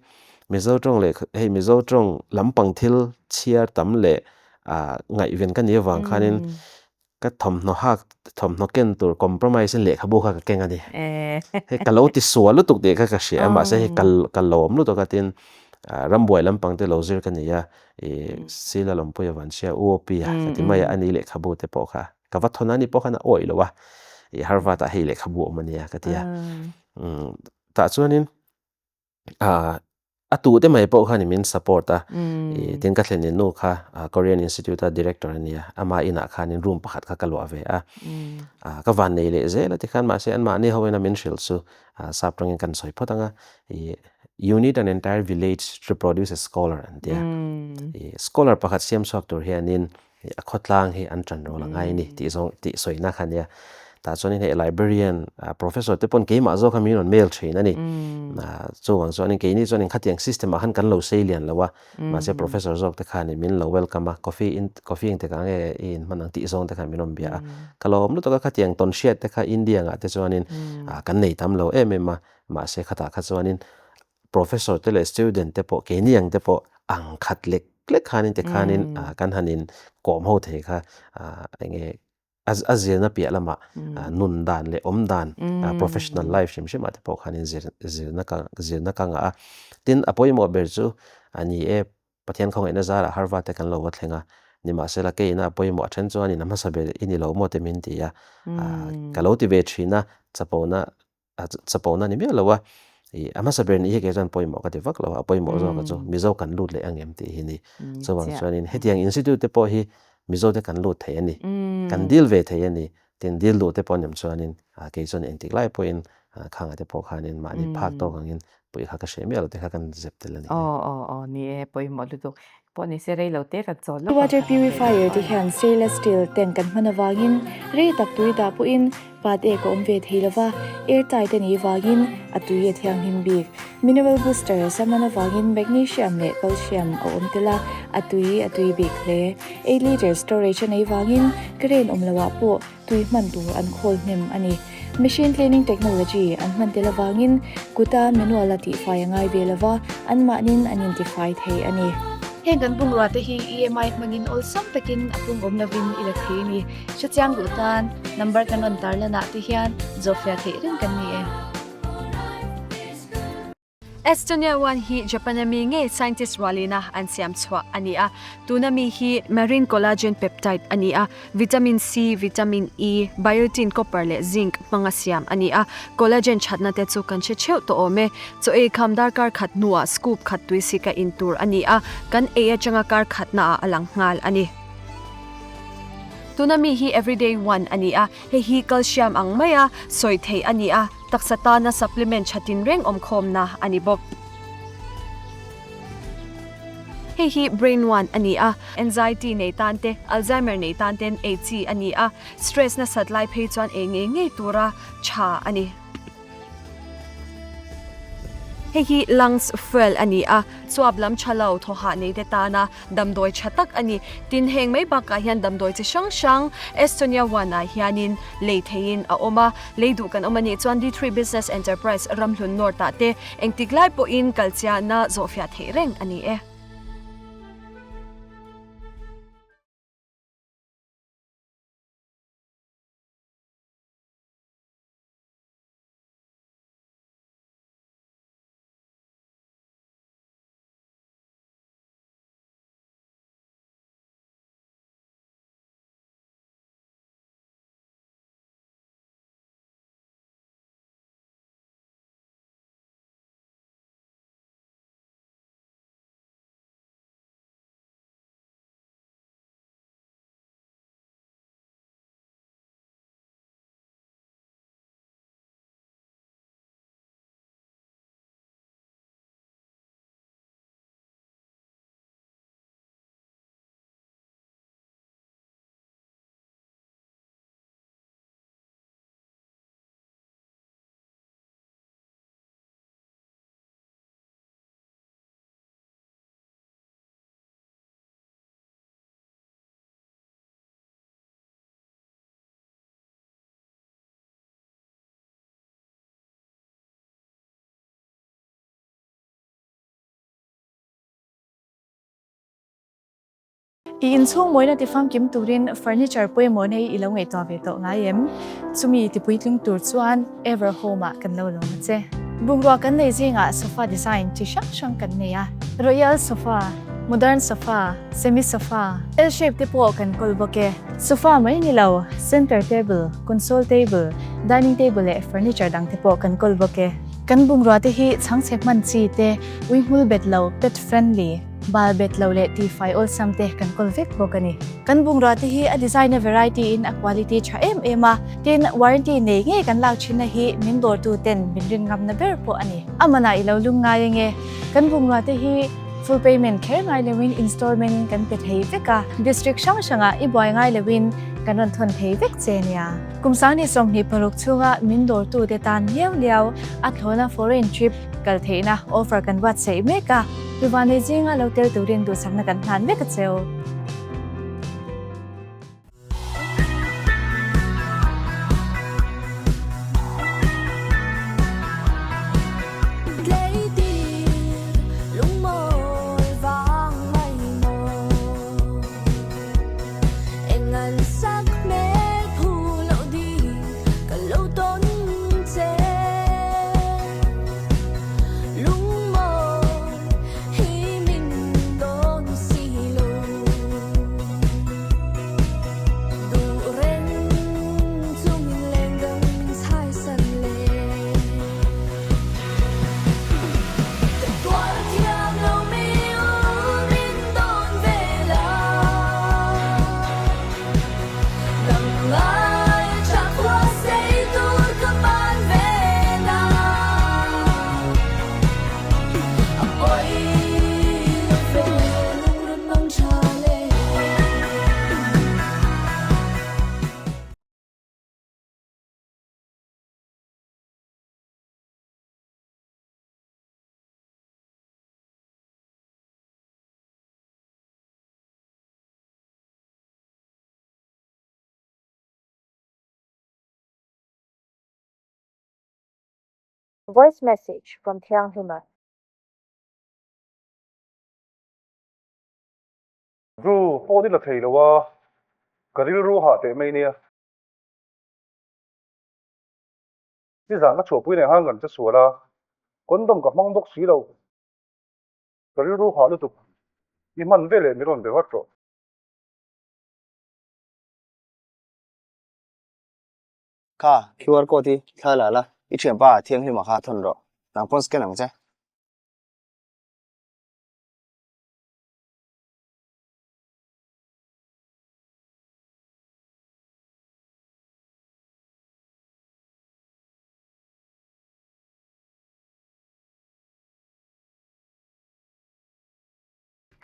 Mizo tawng leh hei Mizo tawng lampang thil chhiar tam leh ngaihven ka nih avang khanin ka thawmhnaw hak thawmhnaw ken tur compromise in lehkhabu kha ka keng a ni. Hei ka lo ti sual lutuk tih kha ka hria a, mahse hei ka lawm lutuk a, tin rambuai lampang te lo zir ka ni a, ih Sila Lawmpuia Vanchhia UOP a ka ti mai a, ani lehkhabu te pawh kha Ka va thawn a ni pawh khan a awih lo a, i Harvard ah hei lehkhabu awm a nia ka ti a. Tah chuanin a tu te mai pawh khan min support a, i tin ka thlen nu kha Korean Institute a director a nia, ama inah khanin room pakhat kha ka luah ve a. Ka van nei leh zel a tikhan mahse anmahni ho ina min hrilh chu sap tangin kan sawi phawt ang a, i you need an entire village to produce a scholar an ti a. I scholar pakhat siam chhuak tur hianin A khawtlang hi an ṭan rawl a ngai a ni tih zawng tih sawina kha a nia. Tah chuanin hei librarian professor te pawn keimah zawk kha min rawn mail ṭhin a ni. Chuvang chuanin keini chuanin khatiang system ah khan kan lo sei lian lo a, mahse professor zawk te khanin min lo welcome a, coffee in coffee engtik ah nge i in hman ang tih zawng te khan min rawn bia a. Ka lawm lutuk a khatiang tawn hriat te kha India angah te chuanin kan nei tam lo em em a, mahse khatah kha chuanin. Professor te leh student te pawh keini ang te pawh ang khat lek lek khanin te khanin kan han in kawm ho thei kha enge a zirna piah lamah nun dan leh awm dan professional life hrim hrim ah te pawh khanin zir zirna ka zirna ka ngah a. Tin a pawimawh ber chu a ni e Pathian khawngaihna zarah Harvard te kan lo va thleng a, nimahsela keina a pawimawh a then chuan in a hmasa ber i ni lo maw te min ti a, ka lo ti ve thin a, chapona chapona ni miah lo a, ih a hmasa ber nih hi kei chuan pawimawh ka ti vak lo a, a pawimawh zawk a chu Mizo kan lut leh ang em tih hi ni. Chuvang chuanin hetiang institute te pawh hi Mizo te kan lut thei a ni, kan dil ve thei a ni, tin dil duh te pawh nem chuanin kei chuan engtik lai pawhin khangah te pawh khanin mahni phak tawk angin puih kha ka hre miah lo te kha kan zep tel a ni. Aw aw aw ni e pawimawh lutuk pawh ni se rei lo te kan chawl lawk ang Water kan rawn leh purifier dawn te hian stainless steel tank kan hman avangin rei tak tui dah pawhin pat ek a awm ve thei lova, air tight a nih vangin a tui a thianghlim bik. Mineral booster a hman avangin magnesium leh calcium a awm tel a, a tui a tui bik hle. 8 litre storage a nei vangin current awm loah pawh tui hman tur an khawl hnem a ni. Machine cleaning technology an hman tel avangin kuta manual a tihfai a ngai ve lova, anmahnin an intifai thei a ni. Heng kan bungrua te hi EMI hmangin awlsam takin a pung awm lovin i la thei a ni. Hrechiang duh tan number kan rawn tarlanah te hian zawhfiah theih reng kan ni e. Estonia one hi Japan a mi ngei scientist rualina an siam chhuah a ni a, tuna mi hi marine collagen peptide a ni a, vitamin C, vitamin E, biotin, copper leh zinc hmanga siam a ni a, collagen thatna te chu kan hre theuh tawh awm e. Chaw ei kham darkar khat hnuah scoop khat tui sika in tur a ni a, kan ei atanga kar khatnaah a lang nghal a ni. Tuna mi hi everyday one a ni a, hei hi calcium ang maia sawi theih a ni a, Taksa tana supplement tha tinreng awmkhawmna a ni bawk. Hei hi Brain One a ni a, anxiety nei tan te, Alzheimer nei tan ten ei chi a ni a, stress nasat lai phei chuan ei ngei ngei tura tha a ni. Hei hi Lungs Fuel a ni a, chuap lam tha lo thaw hah nei te tana Damdawi tha tak a ni. Tin, heng mai bakah hian damdawi chi hrang hrang Estonia One ah hianin lei theihin a awm a. Lei duh kan awm a nih chuan D3 Business Enterprise Ramhlun North ah te engtik lai pawhin kalchiahna zawhfiah theih reng a ni e. I inchhung mawina ti famkim turin furniture pawimawh nei i lo ngaihtuah ve tawh ngai em? Chumi ti puitling tur chuan Ever Home ah kan lo lawm a che. Bungrua kan nei zingah sofa design chi hrang hrang kan nei a, Royal sofa, Modern sofa, Semi sofa, L shape te pawh kan kawl bawk e. Sofa mai ni lo, center table, console table, dining table leh furniture dang te pawh kan kawl bawk e. Kan bungrua te hi chhangchhe hman chi te, uihmul bet lo, pet friendly, bal bet lo leh tifai awlsam te kan kawl vek bawk a ni. Kan bungrua te hi a design a variety in a quality tha em em a, tin warranty nei ngei kan lak thinna hi min dawrtu ten min rin ngamna ber pawh a ni. A manah i lo lung ngai ange, kan bungrua te hi full payment kher ngai loin installment in kan pe thei vek a, district hrang hrangah i buai ngai loin kan rawn thawn thei vek che nia. Kum sangni 26 chhunga min dawrtute tan liau liau a thlawna foreign trip kal theihna offer kan buatsaih mek a, Tuvanei zinga lo tel turin duhsakna kan hlan vek a cheu. Voice message from Thianghlima. Zu phone i la thei lo a, ka rilru hah teh mai nia. Nizan ka chhuahpui nei han kan che sual a, condom ka hmang bawk si lo. Ka rilru hah lutuk, i hman veleh min rawn be vat rawh. Kha QR code hi thla la la, i thianpa thianghlimah kha thawn rawh, nang pawn scan ang che.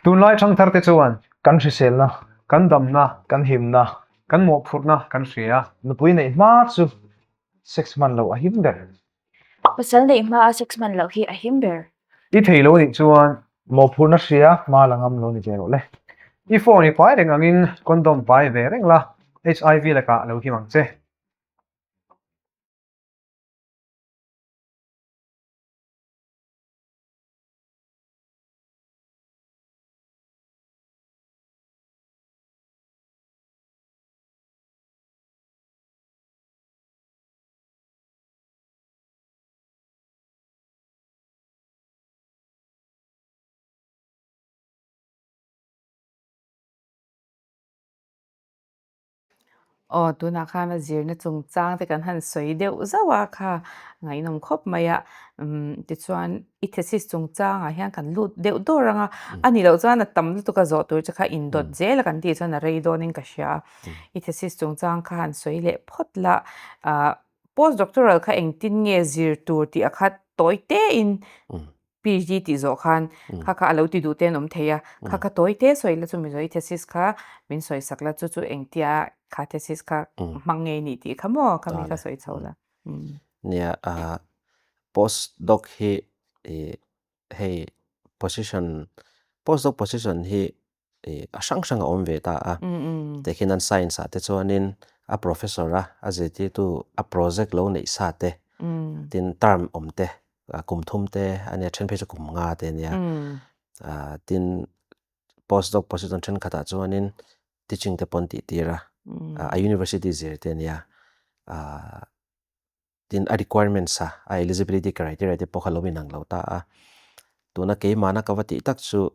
Tunlai thangthar te chuan kan hriselna, kan damna, kan himna, kan mawhphurhna kan hria. Nupui neih hma chu sex hman loh a him ber. Pasal neih hma a sex hman loh hi a him ber. I thei lo nih chuan mawhphurhna hria hma la ngam lo ni ve rawh le. I phone i pai reng angin condom pai ve reng la, HIV lakah lo him ang che. Aw, tunah khan a zirna chungchang te kan han sawi deuh zauh a kha ngaihnawm khawp mai a. Umm tichuan i thesis chungchangah hian kan lut deuh dawr ang a, a nih loh chuan a tam lutuk a zawh tur che kha indawt zel a kan tih chuan a rei dawnin ka hria a. I thesis chungchang kha han sawi leh phawt la, ah post doctoral kha engtin nge zir tur tih a kha tawi tein PhD tih zawh khan kha kha a lo ti duh te an awm thei a, kha kha tawi te sawi la chu mizo i thesis kha min sawi sak la chu chu engtia kha thesis kha hmang nge ni tih kha maw kha mi kha sawi chho la. Nia post doc hi hei position post doc position hi a hrang hrang a awm ve ta a, tehkhin an science ah te chuanin a professor a a zirtirtu a project lo neih sa te tin term awm te kum thum te a nia then phei chu kum nga te a nia tin post doc position thenkhatah chuanin teaching te pawh an tih tir a a university zir te a nia Tin, a requirements a, a eligibility criteria te pawh kha lo inang lo ta a. Tuna keimahna ka va tih tak chu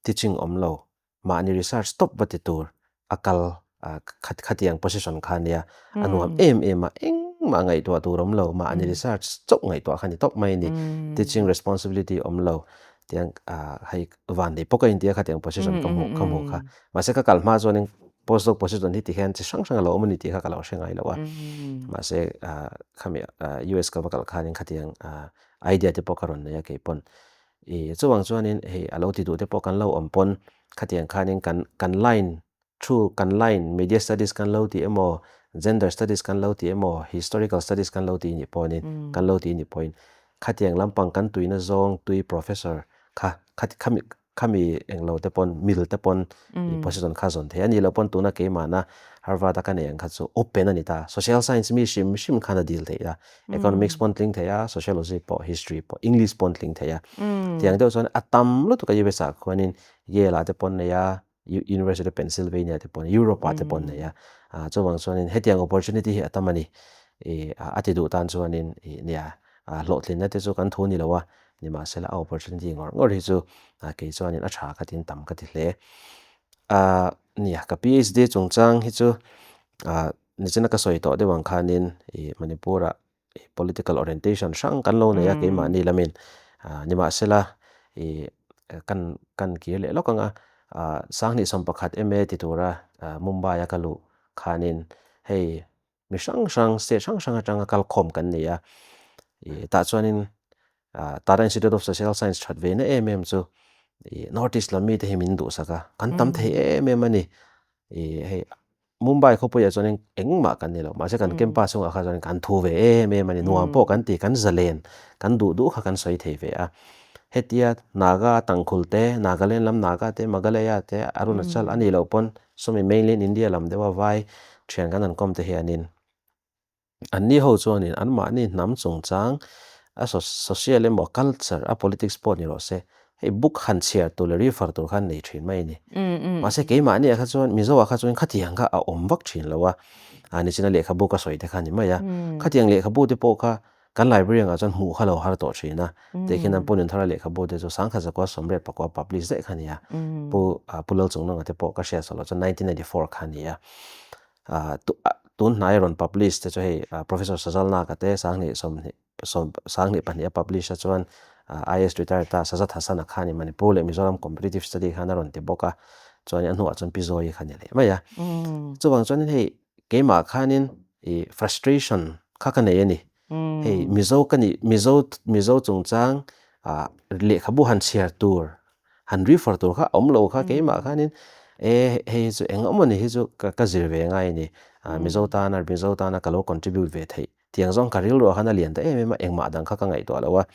teaching awm lo, mahni research tawp va ti tur a kal khat khatiang position kha nia. A nuam em em a, engmah ngaihtuah tur awm lo, mahni research chauh ngaihtuah kha ni tawp mai a ni. Teaching responsibility awm lo, tiang hei van nei pawh ka intia khatiang position ka hmuh ka hmuh kha. Mahse ka kal hma chuanin postdoc position hi ti hian chi hrang hrang a lo awm a ni tih kha ka lo hre ngai lo a. Mahse khami US ka va kal khanin khatiang idea te pawh ka rawn nei a kei pawn. I chuvang chuanin hei a lo ti duh te pawh kan lo awm pawn khatiang khanin kan kan line thu kan line media studies kan lo ti emaw gender studies kan lo ti emaw historical studies kan lo ti nih pawhin kan lo ti nih pawhin khatiang lampang kan tuina zawng tui professor kha khami khami englo te pawn mil te pawn i position kha zawn thei a ni lo pawn tuna keimahna Harvard a ka nei ang kha chu open a ni ta social science mi hrim hrim khan a deal theih a economics pawn tling thei a sociology pawh history pawh english pawn tling thei a tiang deuh chuan a tam lutuk a US ah khuanin Yale ah te pawn nei a University of Pennsylvania te pawn Europe ah te pawn nei a chuvang chuanin hetiang opportunity hi a tam a ni i a ti duh tan chuanin i nia hlawhtlinna te chu kan thu ni lo a nimahsela a opportunity ngawr ngawr hi chu kei chuanin a tha ka tin tam ka ti hle nia ka PhD chungchang hi chu nichina ka sawi tawh deuh ang khanin i Manipur ah political orientation hrang kan lo nei a keimahni lamin nimahsela i kan kan kir leh lawk ang a sanghnih sawm pakhat MA ti tura Mumbai a ka luh khanin hei mi hrang hrang state hrang hrang atanga kal khawm kan ni a i tah chuanin Tata Institute of Social Science that ve na em em chu i North East lam mite hi min duhsak a kan tam thei em em a ni i hei Mumbai khawpuiah chuanin engmah kan ni lo, mahse kan campus chungah kha chuanin kan thu ve em em a ni, nuam pawh kan ti, kan zalen, kan duh duh kha kan sawi thei ve a. Hetia Naga Tangkhul te, Nagaland lam Naga te, Meghalaya te, Arunachal a nih loh pawn sawmi mainland India lam deuha vai thian kan han kawm te hianin anni ho chuanin anmahni hnam chungchang a social emaw a culture a politics pawh ni rawh se hei book han chhiar tur leh refer tur khan nei thin mai a ni. Mahse keimahni ah kha chuan Mizo ah kha chuan khatiang kha a awm vak thin lo a, a nichina lehkhabu ka sawi te kha a ni mai a. Khatiang lehkhabu te pawh kha kan library angah chuan hmuh kha lo har tawh thin a, tehkhin an Pu Nunthara lehkhabu te chu sangkhat zakua sawmriat pakua publish daih kha a ni a, Pu Pu Lalchungnunga te pawh ka hriat sawh loh chuan 1994 kha a ni a. Tun hnai rawn publish te chu hei Professor Sazalnaka te sanghnih sawmhnih sawm sanghnih pahnih a publish a chuan IAS retired ta Sajad Hasan-a kha a ni Manipur leh Mizoram comparative study khan a rawn ti bawk a, chuan a hnuah chuan Pi Zawi kha a ni leh mai a. Chuvang chuanin hei keimah khanin ih frustration kha ka nei a ni. Hei Mizo ka nih Mizo Mizo chungchang ah lehkhabu han chhiar tur han refer tur kha a awm lo kha keimah khanin e hei hi chu eng awm a ni hi chu ka ka zir ve ngai a ni. Mizo tana Mizo tana ka lo contribute ve theih tiang zawng ka rilruah khan a lian ta em em a engmah dang kha ka ngaihtuah lo a.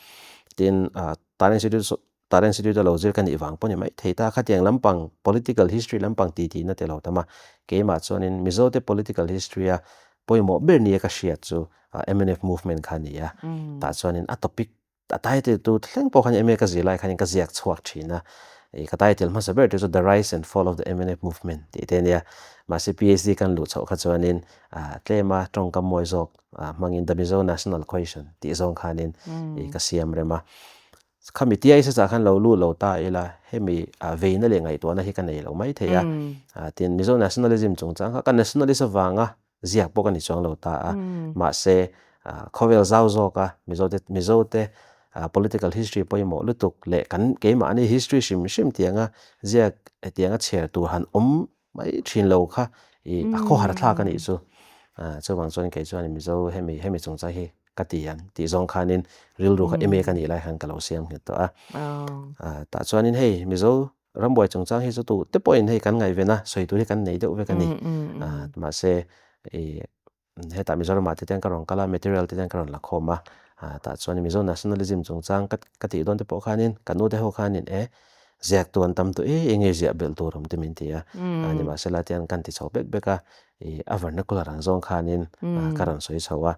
Tin ah Tara Institute Tara Institute a lo zir ka nih vang pawh ni mai thei ta khatiang lampang political history lampang ti tihna te lo tam a keimah chuanin Mizo te political history a pawimawh ber nia ka hriat chu mnf movement kha a ni a tah chuanin a topic a title tu thleng pawh khan MA ka zir lai khanin ka ziak chhuak thin a ih ka title hmasa ber te chu the rise and fall of the mnf movement tih te a nia mahse PhD kan luh chhoh kha chuanin tlema tawngkam mawi zawk hmangin the Mizo national question tih zawng khanin ih ka siam rem a Khami tiai sachah khan lo lut lo ta ila hemi veina leh ngaihtuahna hi ka nei lo mai thei a. Tin, Mizo nationalism chungchang kha ka nationalist avanga ziak pawh ka ni chuang lo ta a. Mahse, khawvel zau zawka Mizote Mizote political history pawimawh lutuk leh kan keimahni history hrim hrim tianga ziak tianga chhiar tur han awm mai thin lo kha i a khawhar thlak a nih chu. Chuvang chuan kei chuan Mizo hemi hemi chungchang hi ka ti ang tih zawng khanin rilru kha email ka nih lai khan ka lo siam nghet tawh a. Tah chuanin hei Mizo rambuai chungchang hi chu tu te pawhin hei kan ngaihven a, sawi tur hi kan nei deuh vek a ni. Mahse i hetah Mizoramah te ten ka rawn kal a, material te ten ka rawn la khawm a, tah chuan Mizo nationalism chungchang ka ka tih dawn te pawh khanin ka nu te ho khanin e ziak tu an tam tawh e enge ziah belh tur awm te min ti a, nimahsela tiang kan ti chho bek bek a, i a vernacular ang zawng khanin ka rawn sawi chho a.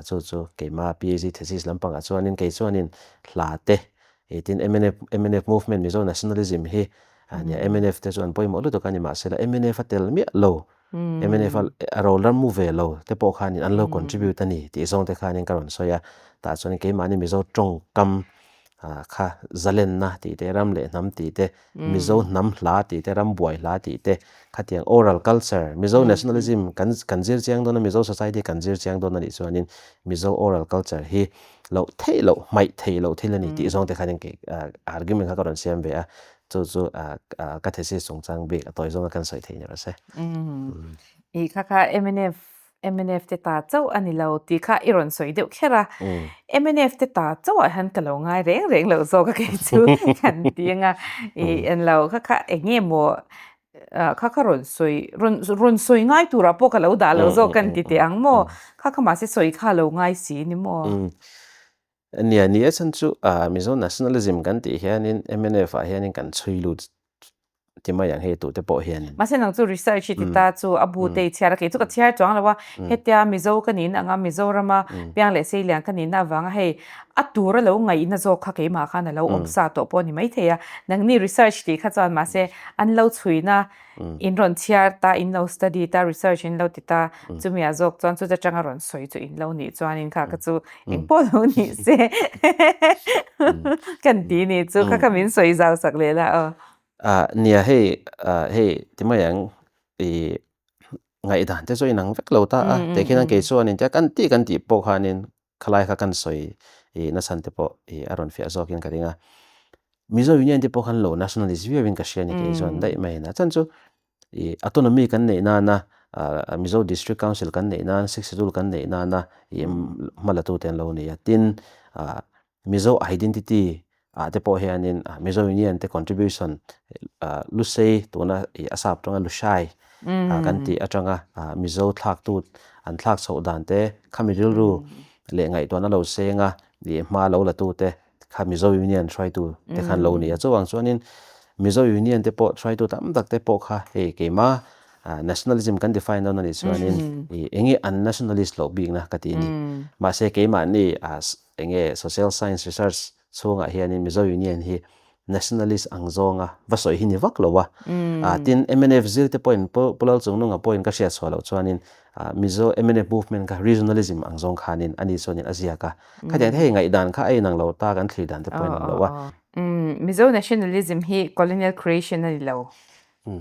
Chu chu keimah PhD thesis lampangah chuanin kei chuanin hla te ih tin mnf mnf movement Mizo nationalism hi nia mnf te chu an pawimawh lutuk a ni mahsela mnf a tel miah lo mnf a ro ram mu ve lo te pawh khanin an lo contribute a ni tih zawng te khanin ka rawn sawi a tah chuan keimahni Mizo tawngkam kha zalenna tih te ram leh hnam tih te Mizo hnam hla tih te ram buai hla tih te khatiang oral culture Mizo nationalism kan kan zir chiang dawn a Mizo society kan zir chiang dawn a nih chuanin Mizo oral culture hi loh theih loh hmaih theih loh thil a ni tih zawng te khanin kei argument kha ka rawn siam ve a chu chu ka thesis chungchang bik a tawi zawnga kan sawi theih ni rawh se. I kha kha mnf Mnf te ta chauh a ni lo tih kha i rawn sawi deuh kher a. Mnf te ta chauhah hian ka lo ngai reng reng loh zawk a kei chu kan ti anga i en lo kha kha eng nge maw kha kha rawn sawi rawn rawn sawi ngai turah pawh ka lo dah lo zawk kan ti teh ang maw kha kha mahse sawi kha lo ngai si ni maw. Nia ni e chhan chu Mizo nationalism kan tih hianin mnf ah hianin kan chhui lut ti mai ang hei tute pawh hianin. Mahse nang chu research i ti ta chu a bu te i chhiar a kei chu ka chhiar chuang lo a hetia Mizo ka nih na anga Mizorama piang leh Seilian ka nih na avanga hei a tur a lo ngaihna zawk kha keimah khan a lo awm sa tawh pawh a ni maithei a nangni research tih kha chuan mahse an lo chhuina In rawn chhiar ta, in lo study ta, research in lo ti ta, chumi ah zawk chuan chuta tanga rawn sawi chu in lo nih chuanin kha kha chu eng pawh lo nih se kan ti nih chu kha kha min sawi zau sak leh la aw. Nia hei hei ti mai ang i ngaihdan te chu a inang vek lo ta a, tikhian kei chuanin tia kan tih kan tih pawh khanin khalai kha kan sawi i nachhan te pawh i a rawn fiah zawkin ka ring a. Mizo Union te pawh khan lo nationalist viauin ka hria a ni kei chuan daih mai a chan chu i autonomy kan neih nana Mizo District Council kan neih nan Sixth Schedule kan neih nana i hmalatu te an lo ni a tin Mizo identity ah te pawh hianin Mizo Union te contribution Lusei tuna i a sap tanga Lushai kan tih atanga Mizo thlaktu an thlak chhoh dan te khami rilru leh ngaihtuahna lo senga i hma lo la tu te kha Mizo Union hruaitu te khan lo ni a. Chuvang chuanin Mizo Union te pawh hruaitu tam tak te pawh kha hei keima nationalism kan define dawn a nih chuanin eng nge an nationalist loh bikna ka ti a ni. Mahse keimahni. enge social science research chhungah hianin Mizo Union hi nationalist ang zawnga va sawi hi ni vak lo a. Tin, mnf zir te pawhin Pu Lalchungnunga pawhin ka hriat chhuah loh chuanin Mizo mnf movement kha regionalism ang zawng khanin ani chuanin a ziak a. Khatiang te hei ngaihdan kha a inang lo ta kan thlir dan te pawh a inang lo a. Mizo nationalism hi colonial creation a ni lo.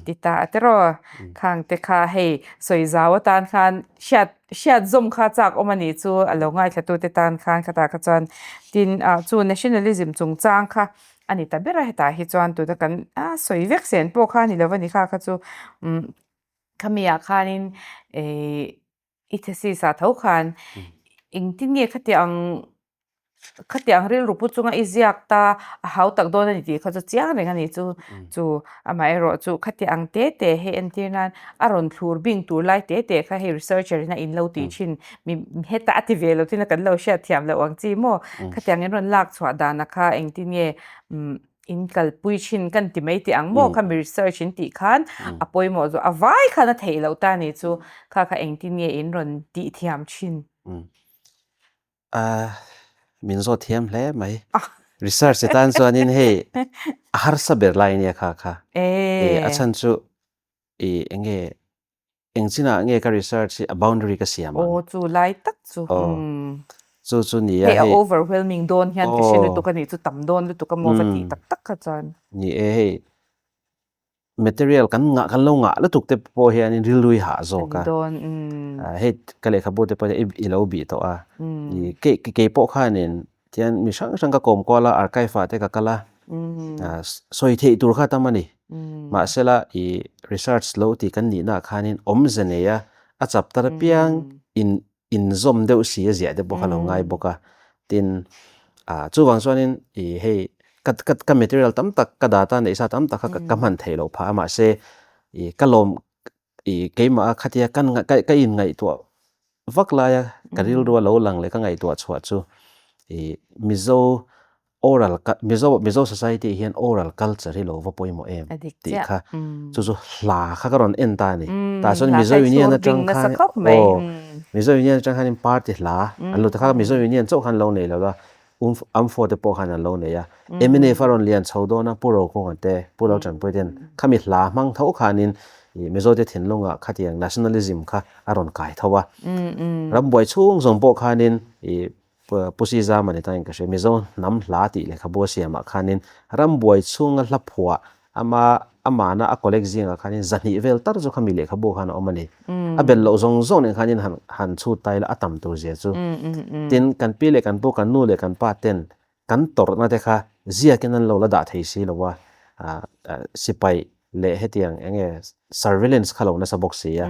Ti ta a tiraw? Khang te kha hei sawi zau atan khan hriat hriat zawm kha chak awm a nih chu a lo ngaithla te tan khan khatah kha chuan tin ah chu nationalism chungchang kha a ni ta ber a hetah hi chuan tuna kan a sawi vek sen pawh kha a ni lo a ni kha kha chu umm khami ah khanin ihh i thesis ah tho khan engtin nge khatiang khatiang rilru pu chunga i ziak ta a hau tak dawn a ni tih kha chu chiang reng a ni chu chu amaherawh chu khatiang te te hei entir nan a rawn thlur bing tur lai te te kha hei researcher in a in lo tih thin mi hetah a ti ve lo tin a kan lo hriat thiam loh ang chi maw khatiang in rawn lak chhuah dan a kha engtin nge umm in kalpui thin kan ti mai tih ang maw khami research in tih khan a pawimawh zawh a vai khan a theih loh ta a ni chu kha kha engtin nge in rawn tih thiam thin. A min zawt thiam hle mai. Research atan chuanin hei a harsa ber lai ania kha kha. A chhan chu i enge eng chinah nge ka research hi a boundary ka siam ang. Aw chu lai tak chu. Chu chu nia hei. Hei a overwhelming dawn hian ka hre lutuk a nih chu tam dawn lutuk a maw va tih tak tak kha chuan. Ni e hei material kan ngah kan lo ngah lutuk te pawh hianin rilru i hah zawk a. Hei ka lehkhabu te pawh hian i lo bih tawh a. Kei kei pawh khanin tihian mi hrang hrang ka kawm kual a archive ah te ka kal a sawi theih tur kha tam a ni. Mahsela i research lo tih kan nihna ah khanin awmze nei a a chapter apiang in inzawm deuh si a ziah te pawh kha lo ngai bawk a tin ah chuvang chuanin ih hei ka ka ka material tam tak ka data neih sa tam tak kha ka hman theih loh phah a mahse ih ka lawm ih keimah a khatia ka ka inngaihtuah vak laia ka rilru a lo lang leh ka ngaihtuah chhuah chu ih Mizo Oral Mizo Mizo society hian oral culture hi lo va pawimawh em tih kha chu chu hla kha ka rawn en ta a ni. Tah chuan Mizo Union atang khan aw Mizo Union atang khanin party hla an lo ta kha Mizo Union chauh khan lo nei lo a Amfo te pawh khan an lo nei a. MNF a rawn lian chho dawn a Pu Rokunga te Pu Laltanpuii ten khami hla hmang tho khanin Mizo te thinlungah khatiang nationalism kha a rawn kai tho a. Rambuai chhung zawng pawh khanin ih Pu Sizama ni tangin ka hria, Mizo hnam hla tih lehkhabu a siamah khanin rambuai chhunga hla phuah ama amana a collect zingah khanin zahnih vel tar chu khami lehkhabu khan a awm a ni. A belh loh zawng zawng nen khanin han han chhut ta ila a tam tur zia chu. Tin, kan pi leh kan pu, kan nu leh kan pa ten kan tawrhna te kha ziakin an lo la dah thei si lo a, sipai leh hetiang eng nge surveillance kha lo nasa bawk si a.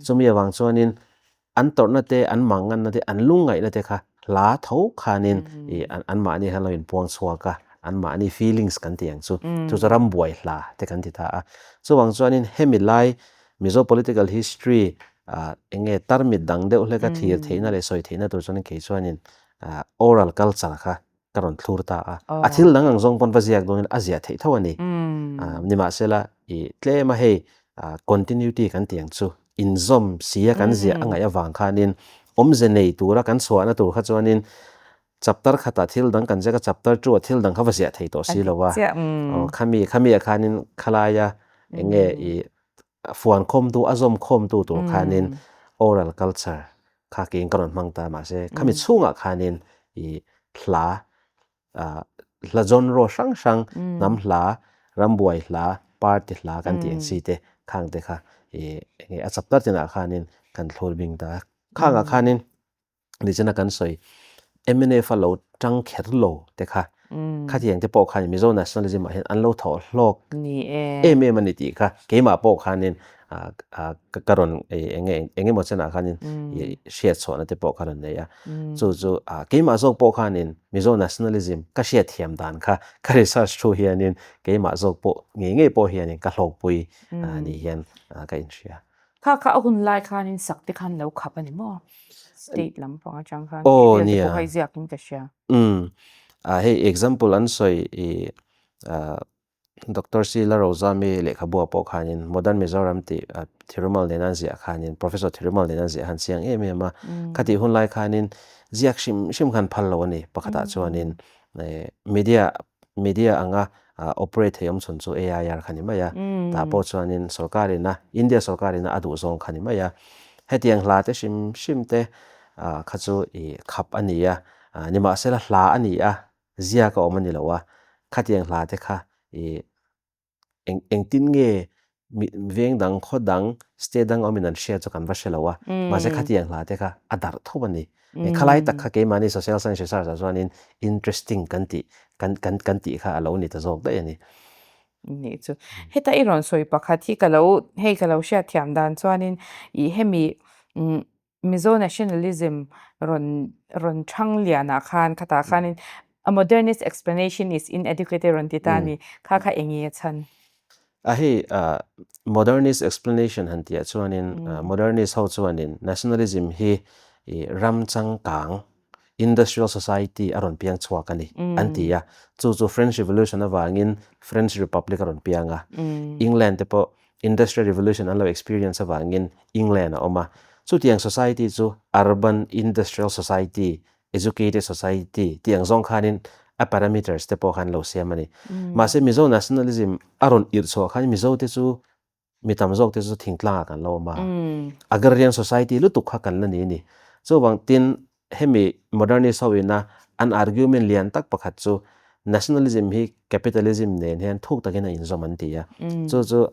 Chumi avang chuanin An tawrhna te, an manganna te, an lungngaihna te kha hla tho khanin ih anmahni khan lo inpuang chhuak a, anmahni feelings kan tih ang chu, chu chu rambuai hla te kan ti ta a. Chuvang chuanin hemi lai Mizo political history ah eng nge tarmit dang deuh hleka thlir theihna leh sawi theihna tur chuanin kei chuanin oral culture kha ka rawn thlur ta a. A thil dang ang zawng pawn va ziak dawnin a ziah theih tho a ni. Nimahsela ih tlema hei continuity kan tih ang chu inzawm sia kan ziah a ngaih avang khanin awmze nei tura kan chhuahna tur kha chuanin chapter khatah thil dang kan ziak a, chapter two ah thil dang kha va ziah thei tawh si lo a. Khami khami ah khanin khalaia eng nge ih fuan khawmtu a zawm khawmtu tur khanin oral culture kha keiin ka rawn hmang ta mahse khami chhungah khanin ih hla hla genre hrang hrang hnam hla rambuai hla party hla kan tih ang chi te khang te kha ih enge a chapter tinah khanin kan thlur bing ta khangah khanin nichina kan sawi MNF a lo tang kher lo te kha khatiang te pawh khan Mizo nationalism ah hian an lo thawh hlawk em em a ni tih kha keimah pawh khanin ka rawn enge engemaw chenah khanin hriat chhuahna te pawh ka rawn nei a chu chu keimah zawk pawh khanin Mizo nationalism ka hriat thiam dan kha ka research thu hianin keimah zawk pawh ngei ngei pawh hianin ka hlawkpui ni hian ka inhria. Kha kha a hun lai khanin sak te khan lo khap a ni maw? State lam pang atang khan Aw vel te nia. pawh kha i ziak in ka hria. Umm. Hei example an sawi i. Doctor C Lalrozami lehkhabu ah pawh khanin Modern Mizoram tih Thirumal nena an ziah khanin Professor Thirumal nena an ziah khan chiang em em a. Khatih hun lai khanin ziak hrim hrim khan phal lo a ni. Pakhatah chuanin media media anga operate thei awm chhun chu AIR kha ni mai a. Tah pawh chuanin sorkarina India sorkarina a duh zawng kha ni mai a. Hetiang hla te hrim hrim te kha chu ih khap a ni a. Nimahsela hla a ni a, ziak a awm a ni lo a. Khatiang hla te kha ih eng engtin nge mi veng dang khaw dang state dang awmin an hria chu kan va hre lo a. Mahse khatiang hla te kha a darh tho a ni. Khalai tak kha keimahni social science research ah chuanin interesting kan tih kan kan kan tih kha a lo ni ta zawk daih a ni. Nih chu. Heta i rawn sawi pakhat hi ka lo hei ka lo hriatthiam dan chuanin ih hemi Mizo nationalism rawn rawn thang lianah khan khatah khanin a modernist explanation is inadequate rawn ti ta a ni. Kha kha eng nge a chhan? A hei modernist explanation han tihah chuanin modernist ho chuanin nationalism hi ram changkang industrial society a rawn piang chhuak a ni an ti a. Chu chu French Revolution avangin French Republic a rawn piang a. England te pawh Industrial Revolution an lo experience avangin England a awm a. Chutiang society chu urban industrial society, educated society tih ang zawng khanin a parameters te pawh khan lo siam a ni. Mahse Mizo nationalism a rawn irh chhuah khan Mizo te chu mi tam zawk te chu thingtlangah kan lo awm a. Agrarian society lutuk kha kan la ni a ni. Chuvang tin Hemi modernist ho ina an argument lian tak pakhat chu nationalism hi capitalism nen hian thuk takin a inzawm an ti a. Chu chu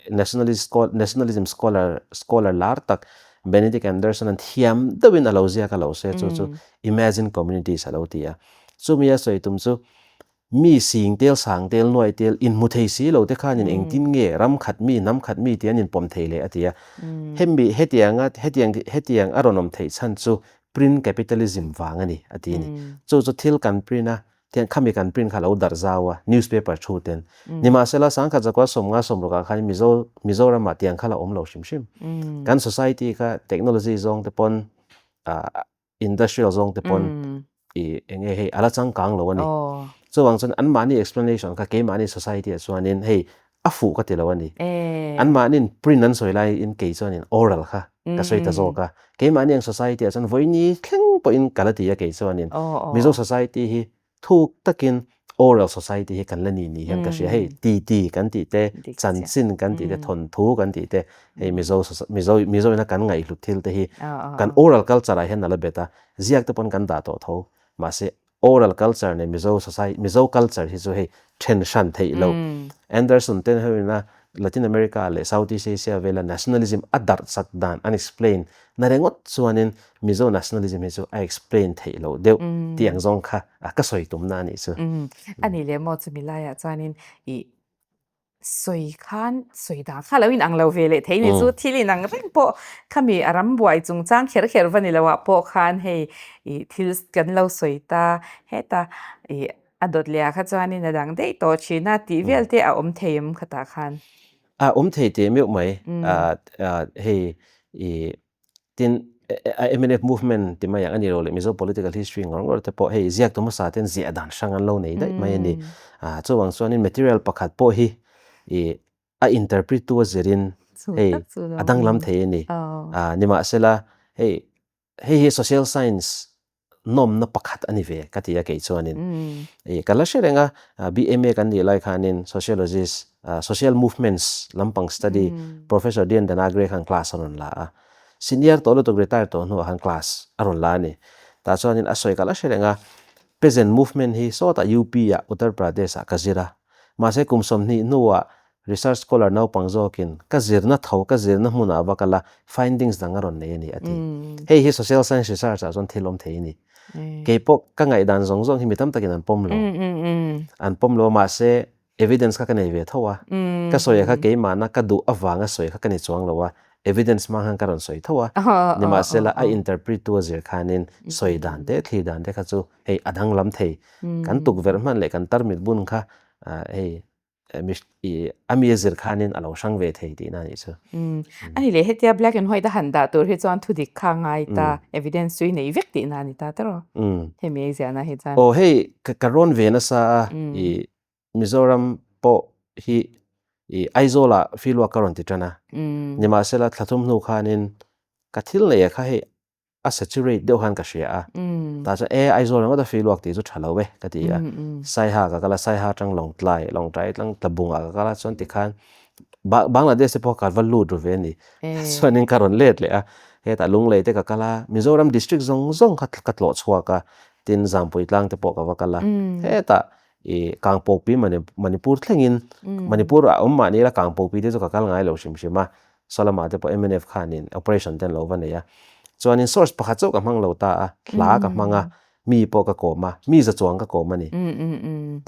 nationalist nationalism scholar scholar lar tak Benedict Anderson an thiam deuhin a lo ziak a lo se chu chu imagine communities a lo ti a. Chumi a sawi tum chu Mi sing tel, sang tel, nuai tel, inhmu thei si lo te khanin engtin nge ram khat mi, hnam khat mi tih an inpawm thei leh a ti a. Hemi hetianga hetiang hetiang a rawn awm theih chhan chu print capitalism vang a ni a ti a ni. Chu chu thil kan print a, tiang khami kan print kha lo darh zau a, newspaper thu ten. Nimahsela sangkhat zakua sawmnga sawmrukah khan Mizo Mizoramah tiang kha la awm lo hrim hrim. Kan society kha technology zawng te pawn industrial zawng te pawn i eng nge hei a la changkang lo a ni. Chuvang chuan anmahni explanation kha keimahni society ah chuanin hei a fuh ka ti lo a ni. Anmahniin print an sawi laiin kei chuanin oral kha ka sawi ta zawk a. Keimahni ang society ah chuan vawiini thleng pawhin ka la ti a kei chuanin Mizo society hi Thuk takin oral society hi kan la ni ni hian ka hria. Hei titi kan tih te, chanchin kan tih te, thawnthu kan tih te, hei Mizo Mizo Mizo ina kan ngaihhlut thil te hi kan oral culture ah hian a la bet a, ziak te pawn kan dah tawh tho. Mahse oral culture nen Mizo society Mizo culture hi chu hei then hran theih lo. Anderson ten ho ina Latin America leh Southeast Asia vela nationalism a darh chak dan an explain na ringawt chuanin Mizo nationalism hi chu a explain theih loh deuh tih ang zawng kha ka sawi tumna a nih chu. A nih leh maw chumi laiah chuanin i sawi khan sawi dan kha lo inang lo ve leh thei ni chu thil inang reng pawh khami a ram buai chungchang kher kher va ni lo ah pawh khan hei i thil kan lo sawi ta heta i a dawt leh ah kha chuanin a dang daih tawh thin a tih vel te a awm thei em khatah khan. A awm thei teh meuh mai hei i Tin, mnf movement ti mai ang a ni lo leh Mizo political history ngawr ngawr te pawh hei ziaktu hmasa ten ziah dan hrang an lo nei daih mai a ni. Chuvang chuanin material pakhat pawh hi ih a interpret tu a zirin hei a danglam thei a ni. Nimahsela hei hei hi social science nawmna pakhat a ni ve ka ti a kei chuanin. Ih ka la hre reng a, BMA kan nih lai khanin sociologist, social movements lampang study Professor Dian Danagre khan class a rawn la a. Senior tawh lutuk retire tawh hnuah khan class a rawn la a ni. Tah chuanin a sawi ka la hre reng a, peasant movement hi sawtah UP ah Uttar Pradesh ah ka zir a. Mahse kum 20 hnuah Research scholar naupang zawkin ka zirna tho, ka zirna hmunah va kal a, findings dang a rawn nei a ni a ti. Hei hi social science research ah chuan thil awm thei a ni. Kei pawh ka ngaihdan zawng zawng hi mi tam takin an pawm lo. An pawm lo a mahse evidence kha ka nei ve tho a. Ka sawi kha keimahna ka duh avanga sawi kha ka ni chuang lo a, evidence hmang khan ka rawn sawi tho a. Nimahsela a interpret tu a zir khanin sawi dan te, thlir dan te kha chu hei a danglam thei. Kan tukverh hman leh kan tarmit bun kha hei A mi a zir khanin a lo hrang ve thei tihna a nih chu. A ni leh hetia black and white a han dah tur hi chuan thudik kha ngai ta, evidence chu i nei vek tihna a ni ta tawrh. Hemi ei ziahna hi chuan. Aw hei ka rawn ve nasa a, i Mizoram pawh. hi i Aizawlah field work ka rawn ti tan a, nimahsela thla thum hnu khanin ka thil neih ah kha hei a saturate deuh khan ka hria a, tah chuan e Aizawl ringawt a field work tih chu tha lo e ka ti a, Saiha ka kal a, Saiha atang Lawngtlai, Lawngtlai atang Tlabungah ka kal a, chuan tikhan Bangladesh te pawh ka va lut ru ve a ni, chuanin ka rawn let leh a, hetah Lunglei te ka kal a, Mizoram district zawng zawng kha ka tlawh chhuak a, tin Zangpui tlang te pawh ka va kal a, hetah I Kangpokpi Manipur thlengin Manipur ah awm mahni ila Kangpokpi te chu ka kal ngai lo hrim hrim a, Saw-lamah te pawh mnf khanin operation te an lo va nei a. Chuanin source pakhat chauh ka hmang lo ta a, hla ka hmang a, mi pawh ka kawm a, mi za chuang ka kawm a ni.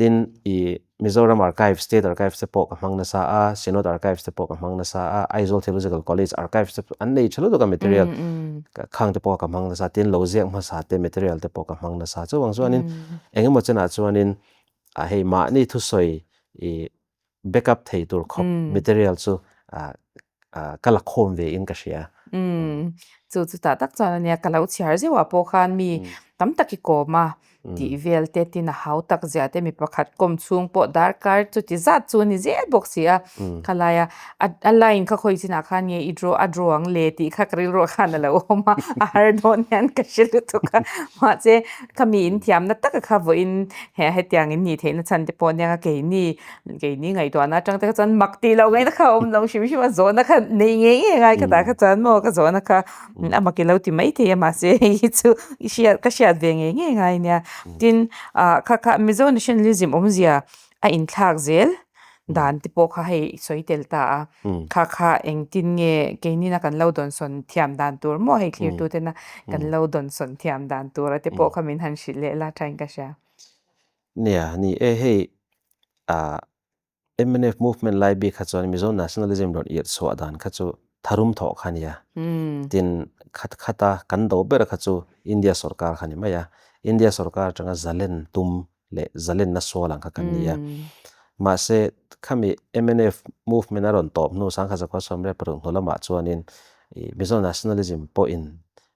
Tin, i Mizoram Archives, State Archives te pawh ka hmang nasa a, Synod Archives te pawh ka hmang nasa a, Aizawl Theological College Archives te an nei tha lutuk a material khang te pawh ka hmang nasa, tin lo ziak hmasa te material te pawh ka hmang nasa. Chuvang chuanin Eng emaw chenah chuanin a hei mahni thusawi i back up thei tur khawp material chu ka la khawm ve in ka hria. Chu chutah tak chuan ania ka lo chhiar zeuh ah pawh khan mi tam tak i kawm a tih vel te tin a hau tak zia te mi pakhat kawm chhung pawh darkar chuti zat chu a ni zel bawk si a khalai a A line kha khawi chinah khan nge i draw a draw ang le tih kha ka rilruah khan a lo awm a, a har dawn hian ka hre lutuk a. Mahse khami in thiamna taka kha vawiin he hetiang in nih theihna chhan te pawh ania ka keini keini ngaihtuahna atang te kha chuan mak tih loh ngaihna kha a awm lo hrim hrim a, zawhna kha nei ngei ngei ngai ka dah kha chuan maw ka zawhna kha a mak i lo ti maithei a mahse hei hi chu i hriat ka hriat ve ngei ngei ngai ania. Tin ah kha kha Mizo nationalism awmzia a inthlak zel dan te pawh kha hei i sawi tel ta a, kha kha engtin nge keinina kan lo dawnsawn thiam dan tur maw hei thlirtu tena kan lo dawnsawn thiam dan tur a te pawh kha min han hrilh leh la thain ka hria. Nia, ni e hei ah mnf movement lai bik kha chuan Mizo nationalism rawn irh chhuah dan kha chu tharum thawh kha nia. Tin khat khata kan do ber kha chu India sorkar kha ni mai a, India sorkar atanga zalen tum leh zalenna sual ang kha kan ni a. Mahse, khami mnf movement a rawn tawp hnu sangkhat zakua sawmriat paruk hnu lamah chuanin ih Mizo nationalism pawhin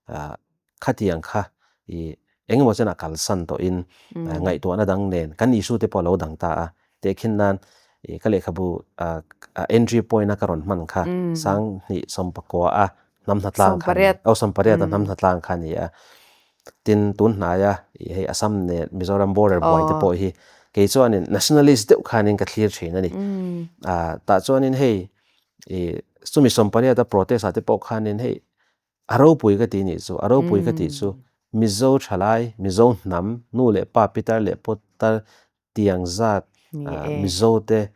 ah khatiang kha ih engemaw chenah kalsan tawhin ngaihtuahna dang nen kan issue te pawh a lo dang ta a. Tehkhin nan ih ka lehkhabu ah entry point a ka rawn hman kha sanghnih sawmpakua a hnam hnatlang kha a ni a, aw sawmpariat a hnam hnatlang kha a ni a. Tin, tun hnaia ih hei Assam leh Mizoram border buai te pawh hi kei chuanin nationalist deuh khanin ka thlir thin a ni. Ah tah chuanin hei ih chumi sawmpariata protest ah te pawh khanin hei a ropui ka ti nih chu, a ropui ka tih chu Mizo thalai, Mizo hnam, nu leh pa pitar leh pawtar tiang zat Mizo te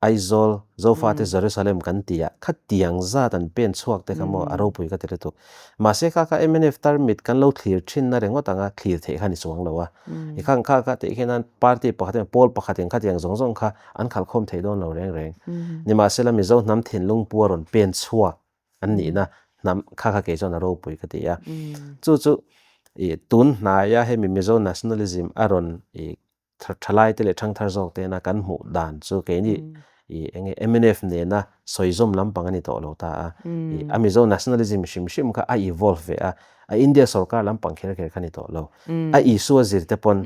Aizawl, Zofa te Jerusalem kan ti a, kha tiang zat an pen chhuak te kha maw a ropui ka ti lutuk. Mahse kha kha mnf tarmit kan lo thlir thin na ringawt anga thlir theih kha ni chuang lo a. I khang kha kha tih khian party pakhat emaw pawl pakhat in khatiang zawng zawng kha an khalhkhawm thei dawn lo reng reng. Nimahsela Mizo hnam thinlung pu a rawn pen chhuak an nihna hnam kha kha kei chuan a ropui ka ti a. Chu chu ih tun hnaia hemi Mizo nationalism a rawn ih thalai te leh thangthar zawk tena kan hmuh dan chu keini ih eng nge mnf nena sawizawm lampang a ni tawh lo ta a. Ih a Mizo nationalism hrim hrim kha a evolve ve a, a India sorkar lampang kher kher kha ni tawh lo. A issue a zir te pawn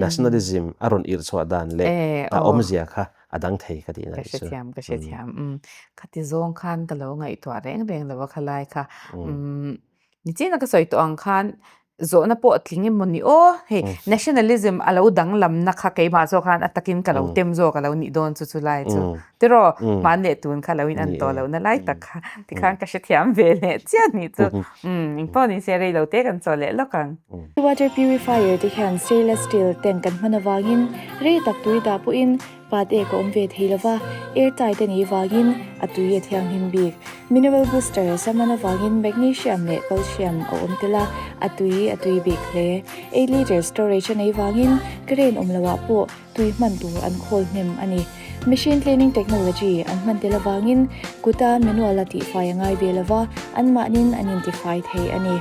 nationalism a rawn irh chhuah dan leh a awmzia kha a dang thei ka tihna Ka nih chu. hrethiam, ka hrethiam. Umm, khati zawng khan ka lo ngaihtuah reng reng lo a khalai kha. Umm, nichina ka sawi tawh ang khan zawhna pawh a tling emaw ni aw, hei nationalism a lo danglamna kha keimah zawk khan a takin ka lo tem zawk a lo nih dawn chu chulai chu. Tiraw, hman leh tun kha lo in an tawh lohna lai tak kha tikhan ka hrethiam ve leh chiah nih chu. Umm, engpawh ni se rei lo te kan chaw leh lawk ang. Water purifier te hian stainless steel tank kan hman avangin rei tak tui dah pawhin pat ek a awm ve thei lova, air tight a nih vangin a tui a thianghlim bik. Mineral booster a hman avangin magnesium leh calcium a awm tel a, a tui a tui bik hle. Eight litre storage a neih vangin current awm loah pawh tui hman tur an khawl hnem a ni. Machine cleaning technology an hman tel avangin kuta manual a tihfai a ngai ve lova, anmahnin an intifai thei a ni.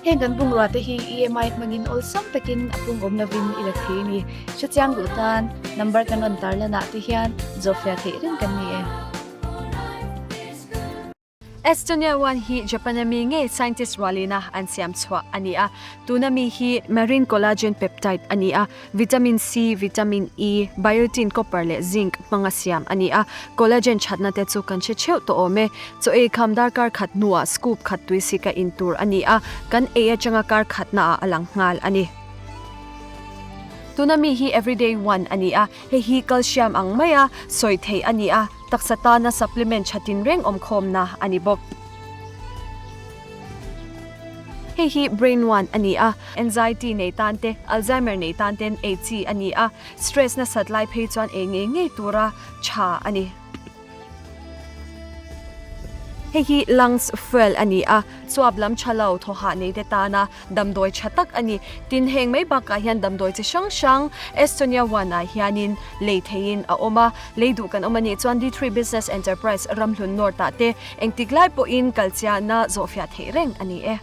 Heng kan bungrua te hi EMI hmangin awlsam takin a pung awm lovin i la thei a ni. Hrechiang duh tan number kan rawn tarlan ah te hian zawhfiah theih reng kan ni e. Estonia One hi Japan ami ngei scientist rualina an siam chhuah a ni a. Tuna mi hi marine collagen peptide a ni a, vitamin C, vitamin E, biotin, copper leh zinc hmanga siam a ni a. Collagen thatna te chu kan hre theuh tawh awm e. Chaw ei kham darkar khat hnuah scoop khat tui sika in tur a ni a, kan ei atanga kar khatnaah a lang nghal a ni. Tuna mi hi everyday one a ni a, hei hi calcium ang maia sawi theih a ni a, taksa tana supplement tha tinreng awmkhawmna a ni bawk. Hei hi brain one a ni a, anxiety nei tan te, Alzheimer nei tan ten ei chi a ni a, stress nasat lai phei chuan ei ngei ngei tura tha a ni. Hei hi lungs fuel a ni a, chuap lam tha lo thawhah nei te tana damdawi tha tak a ni. Tin, heng mai bakah hian damdawi chi hrang hrang Estonia One ah hianin lei theihin a awm a, lei duh kan awm a nih chuan D3 Business Enterprise Ramhlun North ah te engtik lai pawhin kalchiahna zawhfiah theih reng a ni e.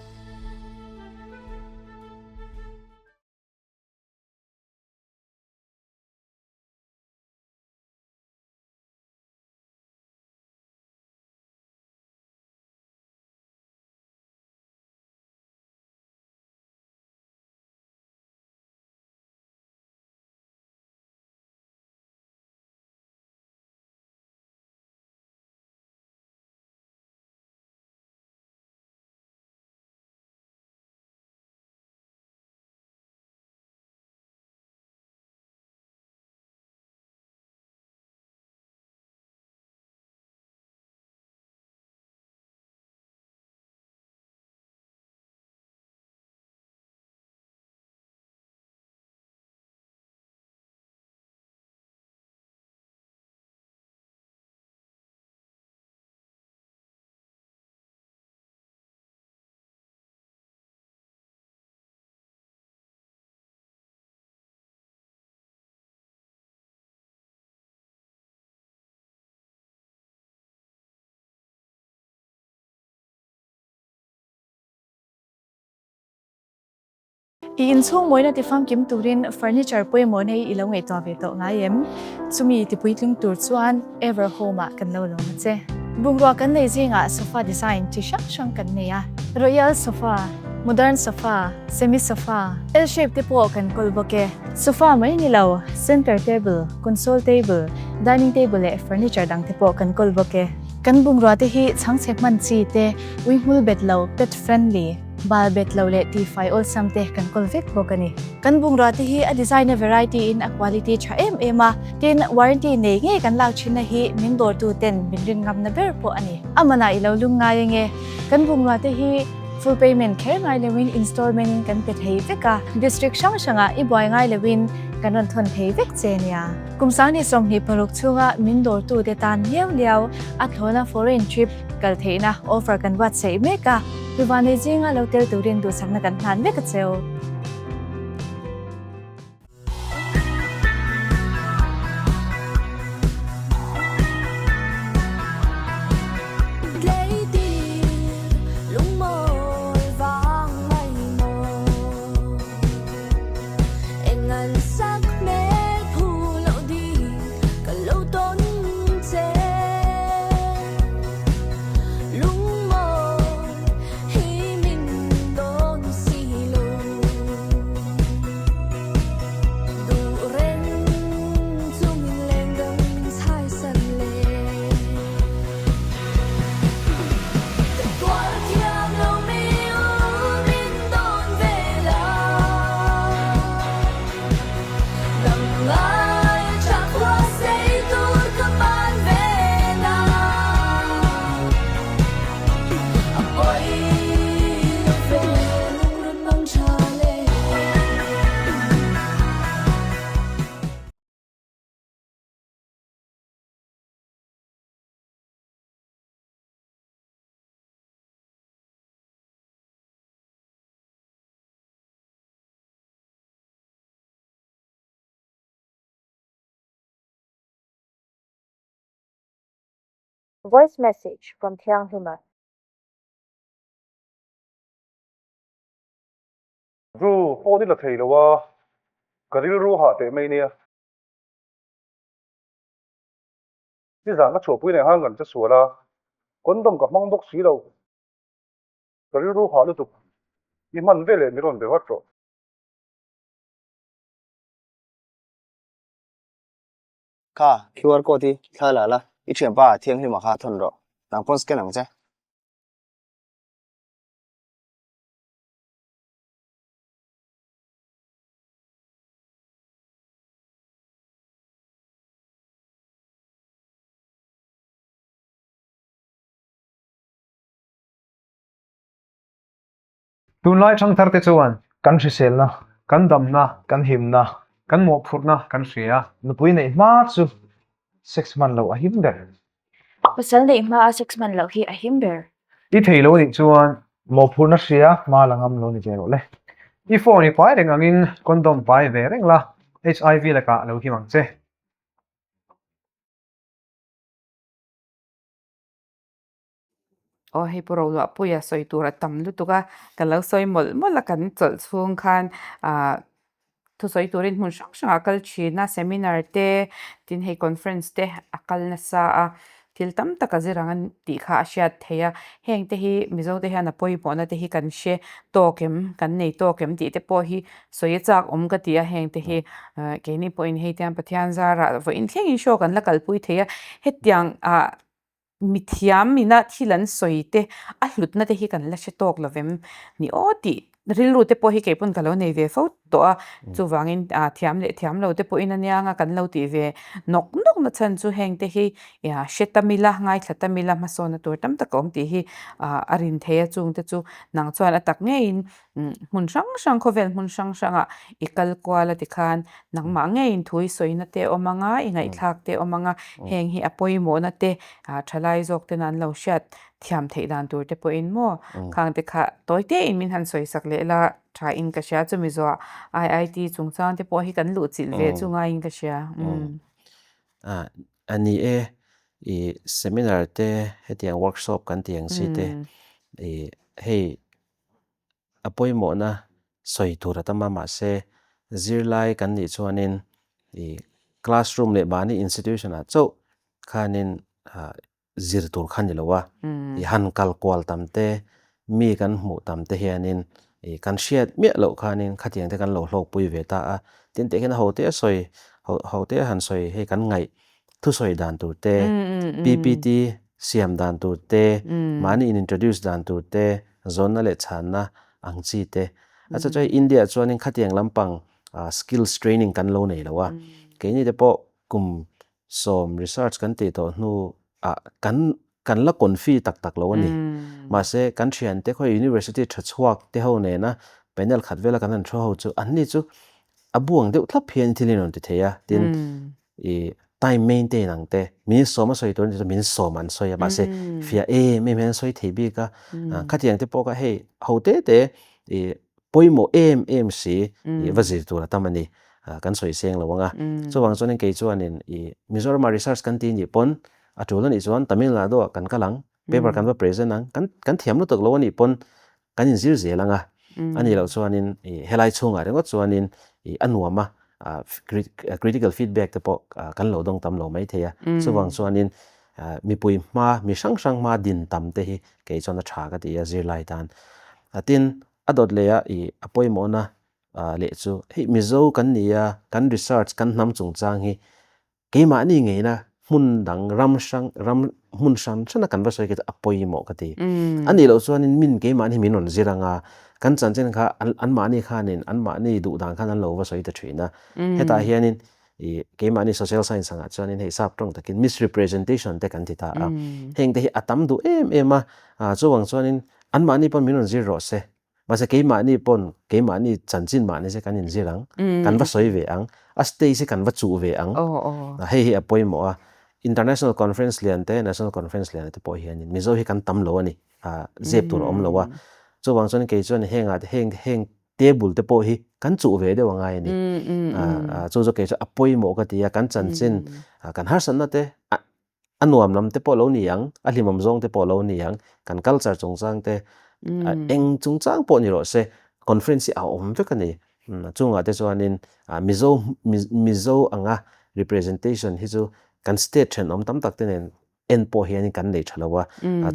I inchhung mawina tifamkim turin furniture pawimawh nei i lo ngaihtuah ve tawh ngai em? Chumi tipuitling tur chuan Everhome ah kan lo lawm a che. Bungrua kan nei zingah sofa design chi hrang hrang kan nei a, Royal sofa, Modern sofa, Semi sofa, L-shape te pawh kan kawl bawk e. Sofa mai ni lo, center table, console table, dining table leh furniture dang te pawh kan kawl bawk e. Kan bungrua te hi chhangchhe hman chi te, uihmul bet lo, pet friendly, bal bet lo leh tifai awlsam te kan kawl vek bawk a ni. Kan bungrua te hi a design a variety in a quality tha em em a, tin warranty nei ngei kan lak thinna hi min dawrtu ten min rin ngamna ber pawh a ni. A manah i lo lung ngai ange, kan bungrua te hi full payment kher ngai loin installment in kan pe thei vek a, district hrang hrangah i buai ngai loin kan rawn thawn thei vek che nia. Kum sangni 26 chhunga min dawrtu te tan liau liau a thlawna foreign trip kal theihna offer kan buatsaih mek a. Tuvanei zinga lo tel turin duhsakna kan hlan vek a cheu. Voice message from Thianghlima. Zu phone i la thei lo a, ka rilru hah teh mai nia. Nizan ka chhuahpui nei han kan che sual a, Condom ka hmang bawk si lo. Ka rilru hah lutuk. I hman veleh mi rawn be vat rawh. Kha QR code hi thla la la, i thianpa thianghlima kha thawn rawh. Nang pawn scan ang che. Tunlai thangthar te chuan kan hriselna, kan damna, kan himna, kan mawhphurhna kan hria. Nupui neih hma chu sex hman loh a him ber. Pasal neih hma a sex hman loh hi a him ber. I thei lo anih chuan mawhphurhna hria hma la ngam lo ni ve rawh le. I phone i pai reng angin condom pai ve reng la, HIV lakah lo him ang che. Aw hei pawh Roluahpuia sawi tur a tam lutuk a, ka lo sawi mawlh mawlh a kan chawlh chhung khan ah thusawi turin hmun hrang hrangah a kal thin a, seminar te tin hei conference te a kal nasa a, thil tam tak a zir ang a tih kha a hriat theih a, heng te hi Mizo te hian a pawimawhna te hi kan hre tawk em kan nei tawk em tih te pawh hi sawi a chak awm ka ti a, heng te hi keini pawhin hei tiang Pathian zarah vawiin thlengin show kan la kalpui thei a, hetiang ah Mithiam ina thil an sawi te, a hlutna te hi kan la hre tawk lo vem ni aw tih rilru te pawh hi kei pawn ka lo nei ve fo tawh a, chuvangin thiam leh thiam lo te pawhin aniang a kan lo tih ve nawk nawk na chhan chu heng te hi hre tam ila, ngaithla tam ila hmasawnna tur tam tak a awm tih hi a rin thei a, chung te chu nang chuan a tak ngeiin Hmun hrang hrang khawvel hmun hrang hrangah i kal kual a tikhan nangmah ngeiin thu i sawina te awm anga i ngaihthlak te awm anga heng hi a pawimawhna te thalai zawk ten an lo hriat thiam theih dan tur te pawhin maw khang te kha tawi tein min han sawi sak leh la tha in ka hria chumi zawhah IIT chungchang te pawh hi kan luh chilh ve chu ngaiin ka hria. A ni e, i seminar te hetiang workshop kan tih ang chi te i hei A pawimawhna sawi tur a tam a, mahse zirlai kan nih chuanin ih classroom leh mahni institution ah chauh khanin zir tur kha ni lo a, ih han kal kual tam te, mi kan hmuh tam te hianin ih kan hriat miah loh khanin khatiang te kan lo hlawkpui ve ta a, tin teh hian ho te a sawi ho te a han sawi hei kan ngaih thusawi dan tur te, PPT siam dan tur te, mahni in introduce dan tur te, zawnna leh chhanna ang chi te. A chu chuan India ah chuanin khatiang lampang skills training kan lo nei lo a, keini te pawh kum sawm research kan tih tawh hnu ah kan kan la confi tak tak lo a ni. Mahse kan thiante khawi university tha chhuak te ho nena panel khat vela kan han thu ho chu anni chu a buang deuh thlap hian thil in rawn ti thei a, tin i time maintain ang te min sawm a sawi tur ani chu min sawm an sawi a mahse fiah em em hian an sawi thei bik a khatiang te pawh kha hei ho te te i pawimawh em em si i va zir tur a tam a ni kan sawi seng lo ang a chuvang chuanin kei chuanin i Mizoram ah research kan ti nih pawn a tul anih chuan Tamil Nadu ah kan kal ang paper kan va present ang kan kan thiam lutuk lo anih pawn kan inzir zel ang a, a nih loh chuanin ih helai chhungah ringawt chuanin ih a nuam a, critical feedback te pawh kan lo dawng tam lo mai thei a, chuvang chuanin mipui hma mi hrang hrang hma din tam te hi kei chuan a tha ka ti a zirlai tan. Tin, a dawt leh a ih a pawimawhna leh chu hei Mizo kan ni a, kan research kan hnam chungchang hi Keimahni ngeina hmun dang ram hrang ram hmun hran hrana kan va sawi khi chu a pawimawh ka ti. A nih loh chuanin min keimahni min rawn zir anga kan chanchin kha anmahni khanin anmahni duh dan khan an lo va sawi ta thin a. Hetah hianin ih keimahni social science angah chuanin hei sap tawng takin misrepresentation te kan ti ta a. Heng te hi a tam duh em em a, chuvang chuanin anmahni pawn min rawn zir rawh se. Mahse keimahni pawn keimahni chanchin mahni se kan inzir ang, kan va sawi ve ang, a stage hi kan va chuh ve ang. Hei hi a pawimawh a, International Conference lian te, National Conference lian te pawh hianin Mizo hi kan tam lo a ni, zep tur a awm lo a. Chuvang chuan kei chuan hengah te heng heng table te pawh hi kan chuh ve deuh a ngai a ni. Chu chu kei chu a pawimawh ka ti a, kan chanchin kan harsatna te A nuam lam te pawh lo ni ang, a hlimawm zawng te pawh lo ni ang, kan culture chungchang te, eng chungchang pawh ni rawh se, conference hi a awm vek a ni. Chungah te chuanin Mizo Mizo anga representation hi chu kan state thenawm tam tak te nen en pawh hianin kan nei tha lo a,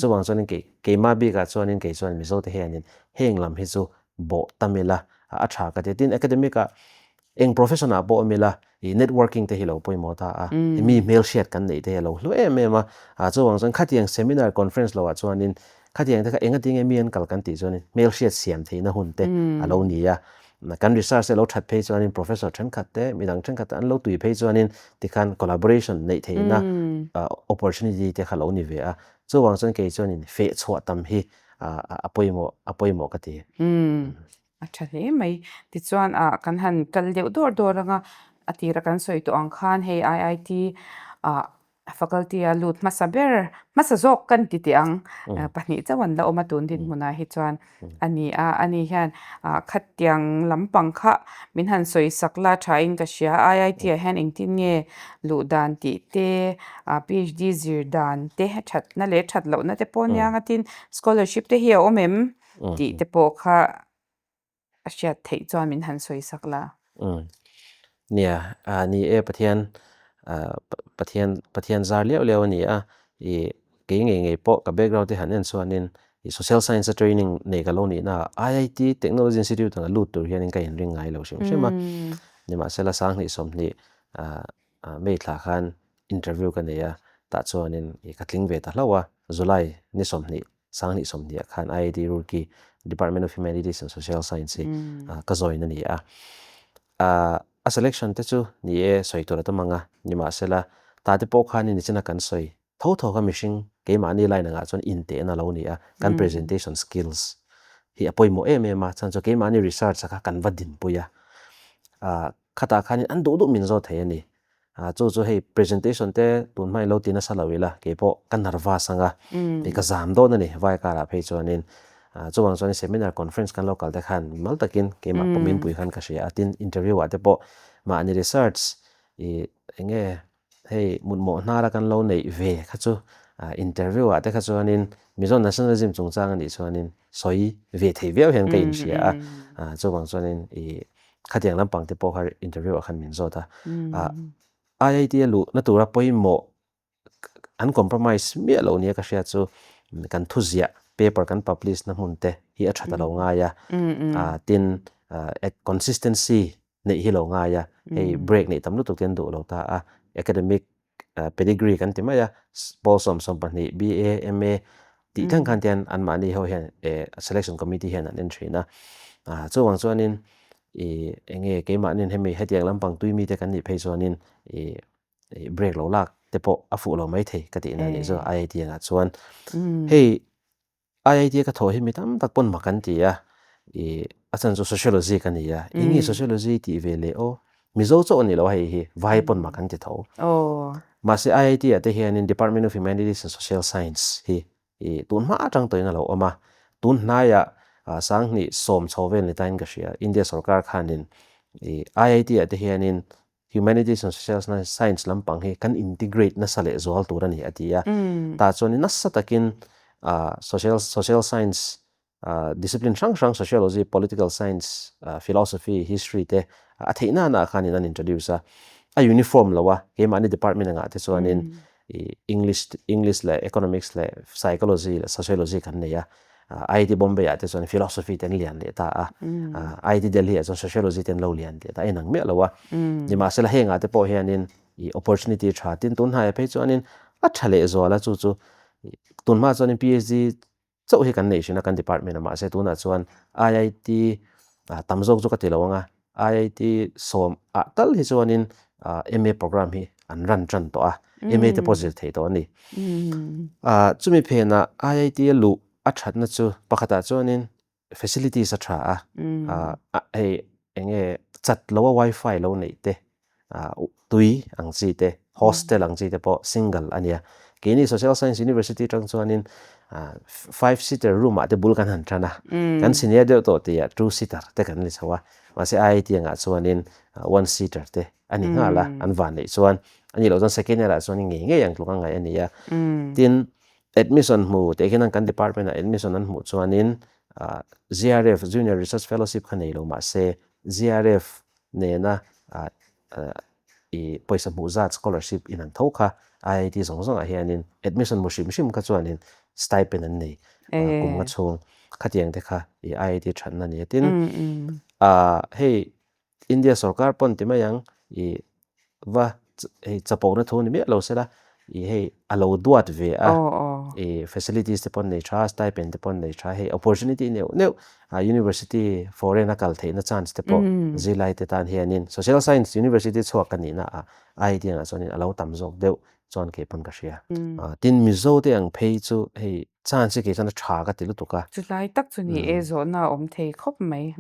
chuvang chuanin kei keimah bikah chuanin kei chuan Mizo te hianin heng lam hi chu bawh tam ila a tha ka ti a. Tin, academic ah eng profession ah pawh awm ila ih networking te hi lo pawimawh ta a, mi hmelhriat kan neih te hi a lo hlu em em a, chuvang chuan khatiang seminar conference lo ah chuanin khatiang te kha engatinge mi an kal kan tih chuanin hmelhriat siam theihna hun te a lo ni a. Kan research te lo that phei chuanin professor thenkhat te midang thenkhat te an lo tui phei chuanin tikhan collaboration neih theihna opportunity te kha lo ni ve a. Chuvang chuan kei chuanin feh chhuah tam hi a pawimawh a pawimawh ka ti. A tha hle mai. Tichuan kan han kal deuh dawr dawr anga a tira kan sawi tawh ang khan hei IIT ah Faculty a lut hmasa ber, hmasa zawk kan ti teh ang, pahnih chauh an la awm a tun dinhmunah hi chuan a ni a, ani hian khatiang lampang kha min han sawi sak la thain ka hria, IIT ah hian engtin nge luh dan tih te, PhD zir dan te, thatna leh that lohna te pawh ania nga tin scholarship te hi a awm em tih te pawh kha a hriat theih chuan min han sawi sak la. Umm. Nia, ni e Pathian Pathian Pathian zar liau liau a ni a, i kei ngei ngei pawh ka background te han en chuanin i social science a training nei ka lo nihna ah IIT Technology Institute anga lut tur hianin ka inring ngai lo hrim hrim a, nimahsela sanghnih sawmhnih May thla khan interview ka nei a, tah chuanin i ka tling ve ta hlauh a, July ni sawmhnih Sanghnih sawmhnih ah khan IIT Roorkee Department of Humanities and Social Science hi ka join a ni a. A selection te chu ni e sawi tur a tam ang a, nimahsela ta te pawh khan nichina kan sawi tho tho kha mihring keimahni line angah chuan intehna lo ni a, kan presentation skills hi a pawimawh em em a, chhan chu keimahni research a kha kan va dinpui a. Khatah khanin an duh duh min zawt thei a ni. Chu chu hei presentation te tun hmain lo ti nasa lo ila keipawh ka nervous anga i ka zam dawn a ni vai karah phei chuanin chuvang chuan seminar conference kan lo kal te khan mal takin keimah pawh min pui khan ka hria a tin interview ah te pawh mahni research i enge hei mutmawh hnara kan lo neih ve kha chu interview ah te kha chuanin Mizo nationalism chungchang a nih chuanin sawi ve thei viau hian ka inhria a chuvang chuanin i Khatiang lampang te pawh kha interview ah khan min zawt a. IIT a luhna tura pawimawh an compromise miah lo nia ka hria chu kan thuziah paper kan publish na hmun te hi a tha ta lo ngai a. Tin consistency neih hi lo ngai a, hei break neih tam lutuk te an duh lo ta a, academic pedigree kan ti mai a, pawl 12 BA, MA tih thleng khan te hian anmahni ho hian selection committee hian an en thin a. Chuvang chuanin ih eng nge keimahniin hemi hetiang lampang tui mite kan nih phei chuanin ih break lo lak te pawh a fuh lo maithei ka tihna a nih chu IIT angah chuan. Hei IIT ka thawh hi mi tam tak pawn mak an ti a, ih a chhan chu sociology ka ni a, eng nge sociology tih ve leh aw, Mizo chauh a ni lo a hei hi, vai pawn mak an ti tho. Mahse IIT ah te hianin Department of Humanities and Social Science hi ih tun hma atang tawhin a lo awm a, tun hnaiah sanghnih sawm chho vel ni tain ka hria, India sorkar khanin ih IIT ah te hianin Humanities and Social Science lampang hi kan integrate nasa leh zual tur a ni a ti a. Tah chuan nasa takin social social science discipline hrang hrang sociology, political science, philosophy, history te a theih nana khanin an introduce a. A uniform lo a, keimahni department angah te chuanin English English leh Economics leh Psychology leh Sociology kan nei a, IIT Bombay ah te chuan Philosophy te an lian leh ta a, IIT Delhi ah chuan Sociology te an lo lian leh ta a inang miah lo a. Nimahsela heng ah te pawh hianin ih opportunity tha tin tun hnaiah phei chuanin a tha leh zual a chu chu tunhma chuanin PhD chauh hi kan neih hrin a kan department ah mahse tunah chuan IIT tam zawk chu ka ti lo ang a, IIT sawm ah tal hi chuanin MA program hi an run tan tawh a, MA te pawh zir theih tawh a ni. Chumi phenah IIT a luh a thatna chu pakhatah chuanin facilities a tha a, hei eng nge chat lo a wifi lo neih te tui ang chi te, hostel ang chi te pawh single a nia. Keini Social Science University atang chuanin five seater room ah te bul kan han tan a, kan senior deuh tawh tihah two seater te kan ni chho a, mahse IIT angah chuanin one seater te a ni nghal a, an van neih chuan a nih loh chuan second year ah chuan ngei ngei ang tluk a ngaih a ni a. Tin, admission hmu teh khian kan department ah admission an hmuh chuanin JRF, Junior Research Fellowship kha nei lo mahse JRF nena I pawisa hmuh zat scholarship in an tho kha IIT zawng zawngah hianin admission mu hrim hrim kha chuanin stipend an nei kum nga chhung khatiang te kha i IIT thatna a ni a. Tin, hei India sorkar pawn ti mai ang i va hei chapona thu ni miah lo sela i hei a lo duat ve a i facilities te pawn nei tha stipend te pawn nei tha hei opportunity neuh neuh a university foreign a kal theihna chance te pawh zirlai te tan hianin social science university chhuak ka nihna ah IIT angah chuanin a lo tam zawk deuh chuan kei pawn ka hria. Tin Mizo te ang phei chu hei chance hi kei chuan a tha ka ti lutuk a. Chulai tak chu ni e zawhna a awm thei khawp mai.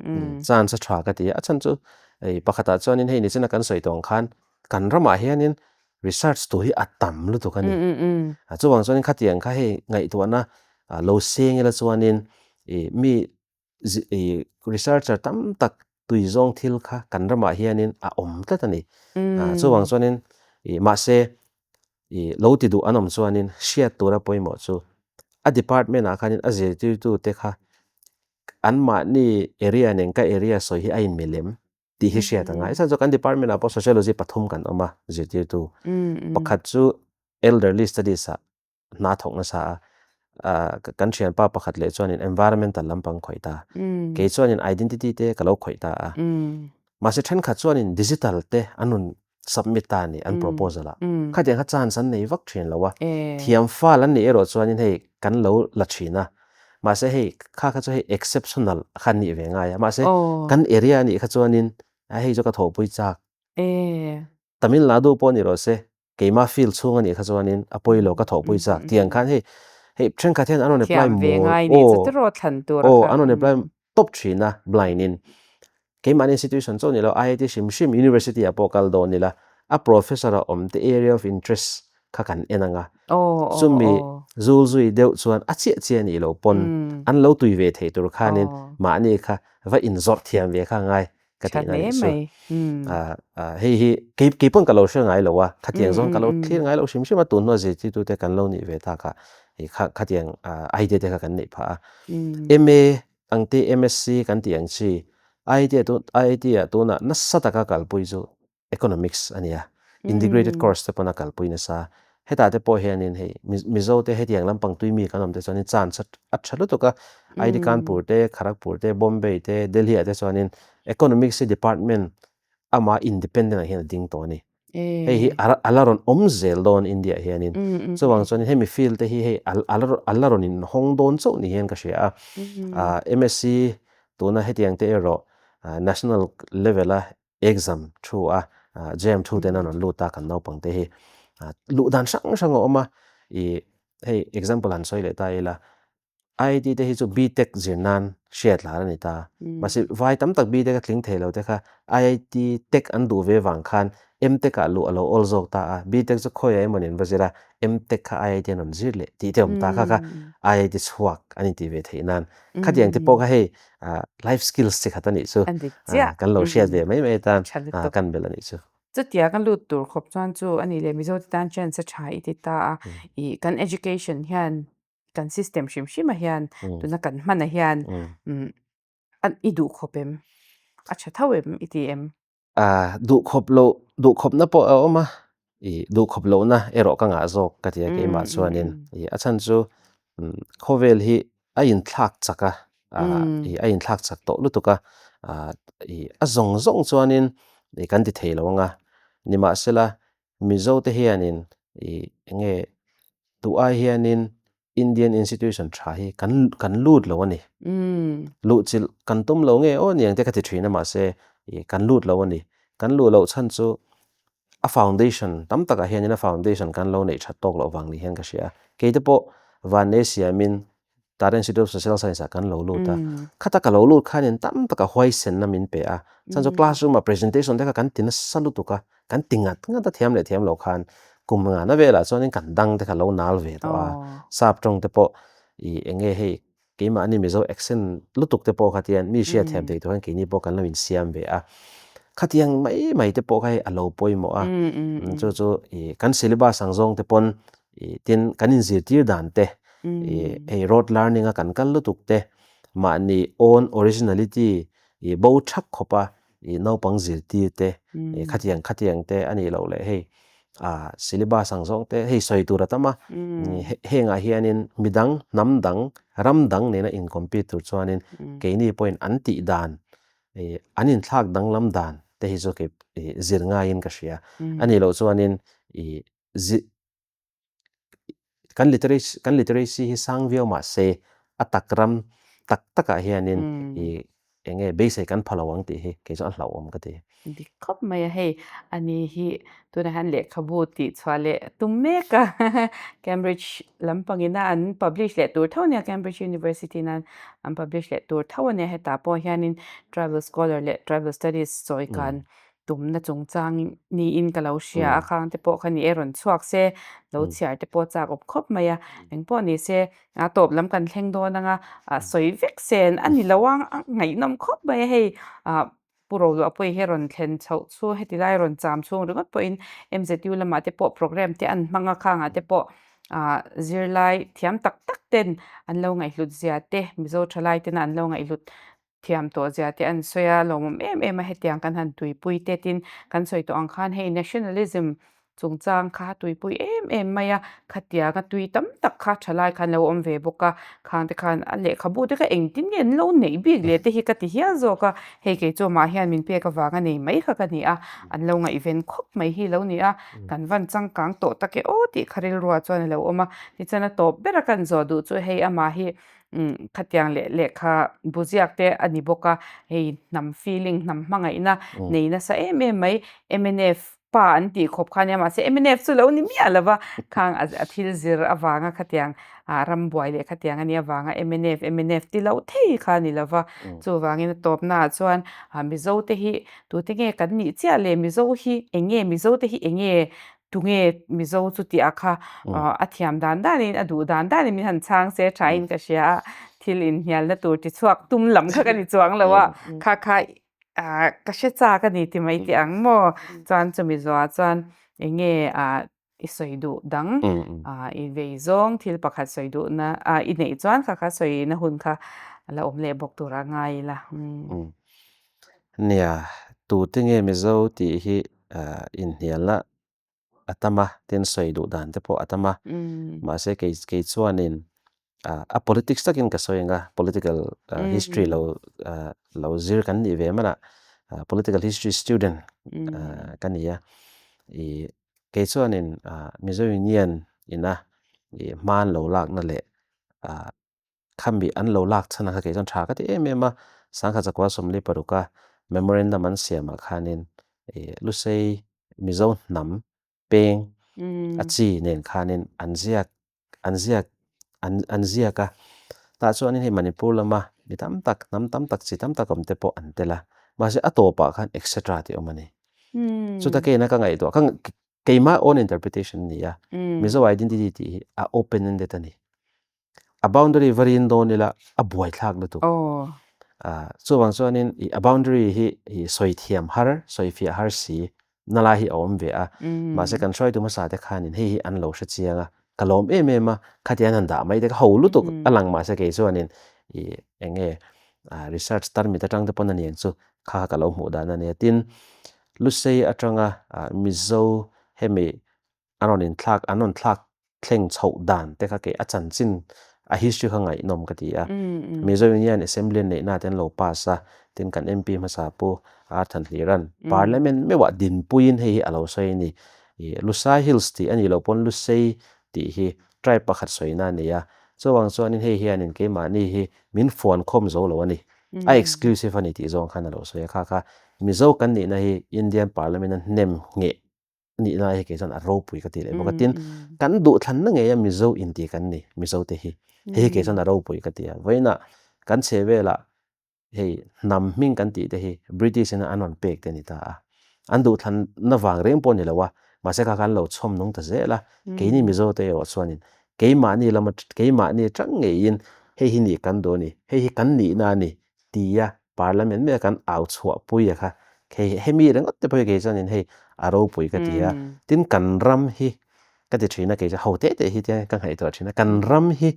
Chance a tha ka ti a, a chhan chu hei pakhatah chuanin hei nichina kan sawi tawh ang khan kan ramah hianin research tur hi a tam lutuk a ni. Chuvang chuanin khatiang kha hei ngaihtuahna lo seng ila chuanin ih mi ih researcher tam tak tui zawng thil kha kan ramah hianin a awm tlat a ni. Chuvang chuanin ih mahse ih lo ti duh an awm chuanin hriat tura pawimawh chu a department ah khanin a zirtirtu te kha anmahni area nen ka area sawi hi a inmilem. tih hi hriat a ngai. Chhan chu kan department ah pawh sociology pathum kan awm a zirtirtu. Pakhat chu elderly studies ah hna thawk nasa a, kan thianpa pakhat leh chuanin environmental lampang khawih ta. Kei chuanin identity te ka lo khawih ta a. Mahse thenkhat chuanin digital te an rawn submit ta a ni an proposal ah. Khatiang kha chance an nei vak thin lo a. Thiam fal an nih erawh chuanin hei kan lo la thin a. Mahse hei kha kha chu hei exceptional kha an nih ve ngai a. Mahse kan area a nih kha chuanin a hei chu ka thawhpui chak. Tamil Nadu pawh ni rawh se keimah field chhung a nih kha chuanin a pawi lo ka thawhpui chak tiang khan hei hei thenkhat hian an rawn apply mawl aw aw an rawn apply tawp thin a blind in keimahni institution chauh ni lo IIT hrim hrim university ah pawh kal dawn ila a professor a awm te area of interest kha kan en ang a chumi zul zui deuh chuan a chiah chiah nih loh pawn an lo tui ve thei tur khanin mahni kha va inzawrh thiam ve kha ngai ka tih na nih chu hei hi kei kei pawn ka lo hre ngai lo a khatiang zawng ka lo thlir ngai lo hrim hrim a tun hnuah zirtirtu te kan lo nih ve tak a khatiang idea te kha kan neih phah a MA ang te MSc kan tih ang chi IIT ah tun IIT ah tunah nasa taka kalpui chu economics a nia integrated course te pawn a kalpui nasa hetah te pawh hianin hei Mizo te hetiang lampang tui mi kan awm te chuanin chance a tha lutuk a IIT Kanpur te Kharagpur te Bombay te Delhi ah te chuanin economics hi department amah independent ah hian a ding tawh a ni. Hei hi a la rawn awm zel dawn India ah hianin. Chuvang chuanin hemi field te hi hei a la rawn inhawng dawn chauh ni hian ka hria a. MSc tuna hetiang te erawh national level a exam thu a JAM thu ten a rawn lut a kan naupang te hi. Luh dan hrang hrang a awm a, ih hei example han sawi leh ta ila IIT te hi chu BTech zir nan hriat lar a ni ta. Mahse vai tam tak BTech a tling thei lo te kha IIT Tech an duh ve vang khan MTech ah luh a lo awl zawk ta a, BTech chu khawiah emaw nen va zir a, MTech kha IIT an rawn zir leh tih te awm ta kha kha IIT chhuak an intih ve theih nan. Khatiang te pawh kha hei life skills chi khat a nih chu kan lo hriat ve mai mai atan kan belh a nih chu. Chutia ka lut tur khawp chuan chu a nih leh Mizote tan chance a tha i ti ta a, ih kan education hian kan system hrim hrim ah hian tuna kan hman ah hian i duh khawp em? A tha tho em i ti em? Duh khawp loh, duh khawpna pawh a awm a, ih duh khawp lohna erawh ka ngah zawk ka ti a keimah chuanin ih a chhan chu khawvel hi a inthlak chak a, ih a inthlak chak tawh lutuk a, ih a zawng zawng chuanin ih kan ti thei lo ang a, nimahsela Mizo te hianin ih enge duh ai hianin Indian institution tha hi kan kan lut lo a ni. Luh chilh kan tum lo nge aw niang te ka ti thin a mahse ih kan lut lo a ni. Kan luh loh chhan chu a foundation tam takah hianin a foundation kan lo neih that tawk loh vang ni hian ka hria a. Kei te pawh Vannei siamin Tata Institute of Social Science ah kan lo lut a, khata ka lo lut khanin tam taka huaisenna min pe a, chuan chu classroom ah presentation te kha kan ti nasa lutuk a, kan ti ngat ngat a thiam leh thiam lo khan kum ngana velah chuanin kan dang te kha lo nal ve tawh a, sap tawng te pawh ih eng nge hei keimahni Mizo accent lutuk te pawh kha tian mi hriat thiam thei tur khan keini pawh kan lo insiam ve a, khatiang mai mai te pawh kha hei a lo pawimawh a, chu chu ih kan syllabus ang zawng te pawn ih tin kan inzirtir dan te ih hei rote learning a kan kal lutuk te mahni own originality ih bo thak khawp a. I naupang zirtir te khatiang khatiang te a nih loh leh hei ah syllabus ang zawng te hei sawi tur a tam a hengah hianin midang hnam dang ram dang nena in compete tur chuanin keini pawhin an tih dan an inthlak danglam dan te hi chu kei zir ngaiin ka hria a nih loh chuanin i kan literacy kan literacy hi sang viau mah se a tak ram tak takah hianin i eng nge beisei kan pha lo ang tih hi kei chu a hlauhawm ka ti. Dik khawp mai a, hei ani hi tunah hian lehkhabu tih chhuah leh tum mek a, Cambridge lampangina an publish leh tur tho ania, Cambridge University nan an publish leh tur tho ania, hetah pawh hianin tribal scholar leh tribal studies sawi kan tumna chungchang niin ka lo hria a, khang te pawh kha ni e rawn chhuak se, lo chhiar te pawh chak awp khawp mai a, eng pawh ni se a tawp lam kan thleng dawn anga sawi vek sen a ni lo a, a ngaihnawm khawp mai a hei ah Pu Roluah pawhin hi rawn thlen chhoh chu heti lai rawn cham chhung ringawt pawhin MZU lamah te pawh program te an hmang a, khangah te pawh ah zirlai thiam tak tak ten an lo ngaihhlut zia te Mizo thalai tena an lo ngaihhlut thiam tawh zia te an sawi a, lawmawm em em a hetiang kan han tuipui te tin kan sawi tawh ang khan hei nationalism chungchang kha tuipui em em mai a, khatiang a tui tam tak kha thalai khan lo awm ve bawk a, khang te khan a lehkhabu te kha engtin nge an lo neih bik leh te hi ka ti hial zawk a, hei kei chu amah hian min pek avang a nei mai kha ka ni a, an lo ngaihven khawp mai hi lo ni a, kan van changkang tawh tak e aw tih kha rilruah chuan a lo awm a, tichuan a tawp ber a kan zawh duh chu hei amah hi Khatiang leh lehkha bu ziak te a ni bawk a, hei hnam feeling, hnam hmangaihna nei nasa em em mai mnf pa an tih khawp kha ania mahse mnf chu lo ni miah lo va, khang a thil zir avanga khatiang ram buai leh khatiang a nih avanga mnf mnf ti lo thei kha a ni lo va, chuvangin a tawpnaah chuan Mizo te hi tute nge kan nih chiah le Mizo hi eng nge Mizo te hi eng nge Tunge Mizo chu tih a kha a thiam dan danin a duh dan danin min han chhang se thain ka hria a, thil inhnialna tur ti chhuak tum lam kha ka ni chuang lo a, kha kha ka hre chak a ni ti mai teh ang maw? Chuan chumi zuah chuan eng nge i sawi duh dang i vei zawng thil pakhat sawi duhna i neih chuan kha kha sawina hun kha a la awm leh bawk tur a ngai ila. Nia, tute nge Mizo tih hi inhnialna a tam a, tin sawi duh dan te pawh a tam a. Mahse kei kei chuanin a politics takin ka sawi ang a, political history lo lo zir kan nih ve manah political history student ka ni a. Ih kei chuanin Mizo Union ina ih hma an lo lakna leh Khami an lo lak chhan ang kha kei chuan tha ka ti em em a, Sangha Chakua 46 a memorandum an siamah khanin ih Lusei Mizo hnam peng a chi nen khanin an ziak an ziak an an ziak a, tah chuanin hei Manipur lama mi tam tak hnam tam tak chi tam tak awm te pawh an tel a, mahse a tawpah khan etc tih awm a ni. Chuta keina ka ngaihtuah ka keimah own interpretation a ni a, Mizo identity tih hi a open ended a ni. A boundary va rin dawn ila a buai thlak lutuk. Chuvang chuanin i a boundary hi i sawi thiam har, sawi fiah har si na lai hi a awm ve a. Mahse kan hruaitu hmasa te khanin hei hi an lo hre chiang a, ka lawm em em a, khati an han dah mai te kha ho lutuk a lang mahse kei chuanin i eng nge research tarmit atang te pawn a niang chu kha kha ka lo hmuh dan a nia. Tin, Lusei atanga Mizo hemi a rawn inthlak an rawn thlak thleng chhoh dan te kha kei a chanchin a history kha ngaihnawm ka ti a. Mizo Union Assembly an neihna te an lo pass a, tin kan MP hmasa pu R Thanhliran Parliament meuhah dinpuiin hei hi a lo sawi a ni. Ih Lusai Hills tih a nih loh pawn Lusei tih hi tribe pakhat sawina a nei a, chuvang chuanin hei hianin keimahni hi min fuan khawm zo lo a ni. A exclusive a ni tih zawng khan a lo sawi a, kha kha Mizo kan nihna hi Indian Parliament a hnem ngheh nihna hi kei chuan a ropui ka ti leh bawk a, tin kan duhthlanna ngei a Mizo inti kan ni Mizo te hi, hei hi kei chuan a ropui ka ti a, vawiinah kan chhe velah hei hnam hming kan tih te hi British in an rawn pek te a ni ta a, an duhthlanna vang reng pawh a ni lo a, mahse kha khan lo chhawm nung ta zel a, keini Mizo te erawh chuanin keimahni lama keimahni atang ngeiin hei hi nih kan duh a ni, hei hi kan nihna a ni tia Parliament meuh kan au chhuah pui a kha, hei hemi ringawt te pawh hi kei chuanin hei a ropui ka ti a, tin kan ram hi ka ti thin a kei chu ho teh teh hi tiang ka ngaihtuah thin a, kan ram hi.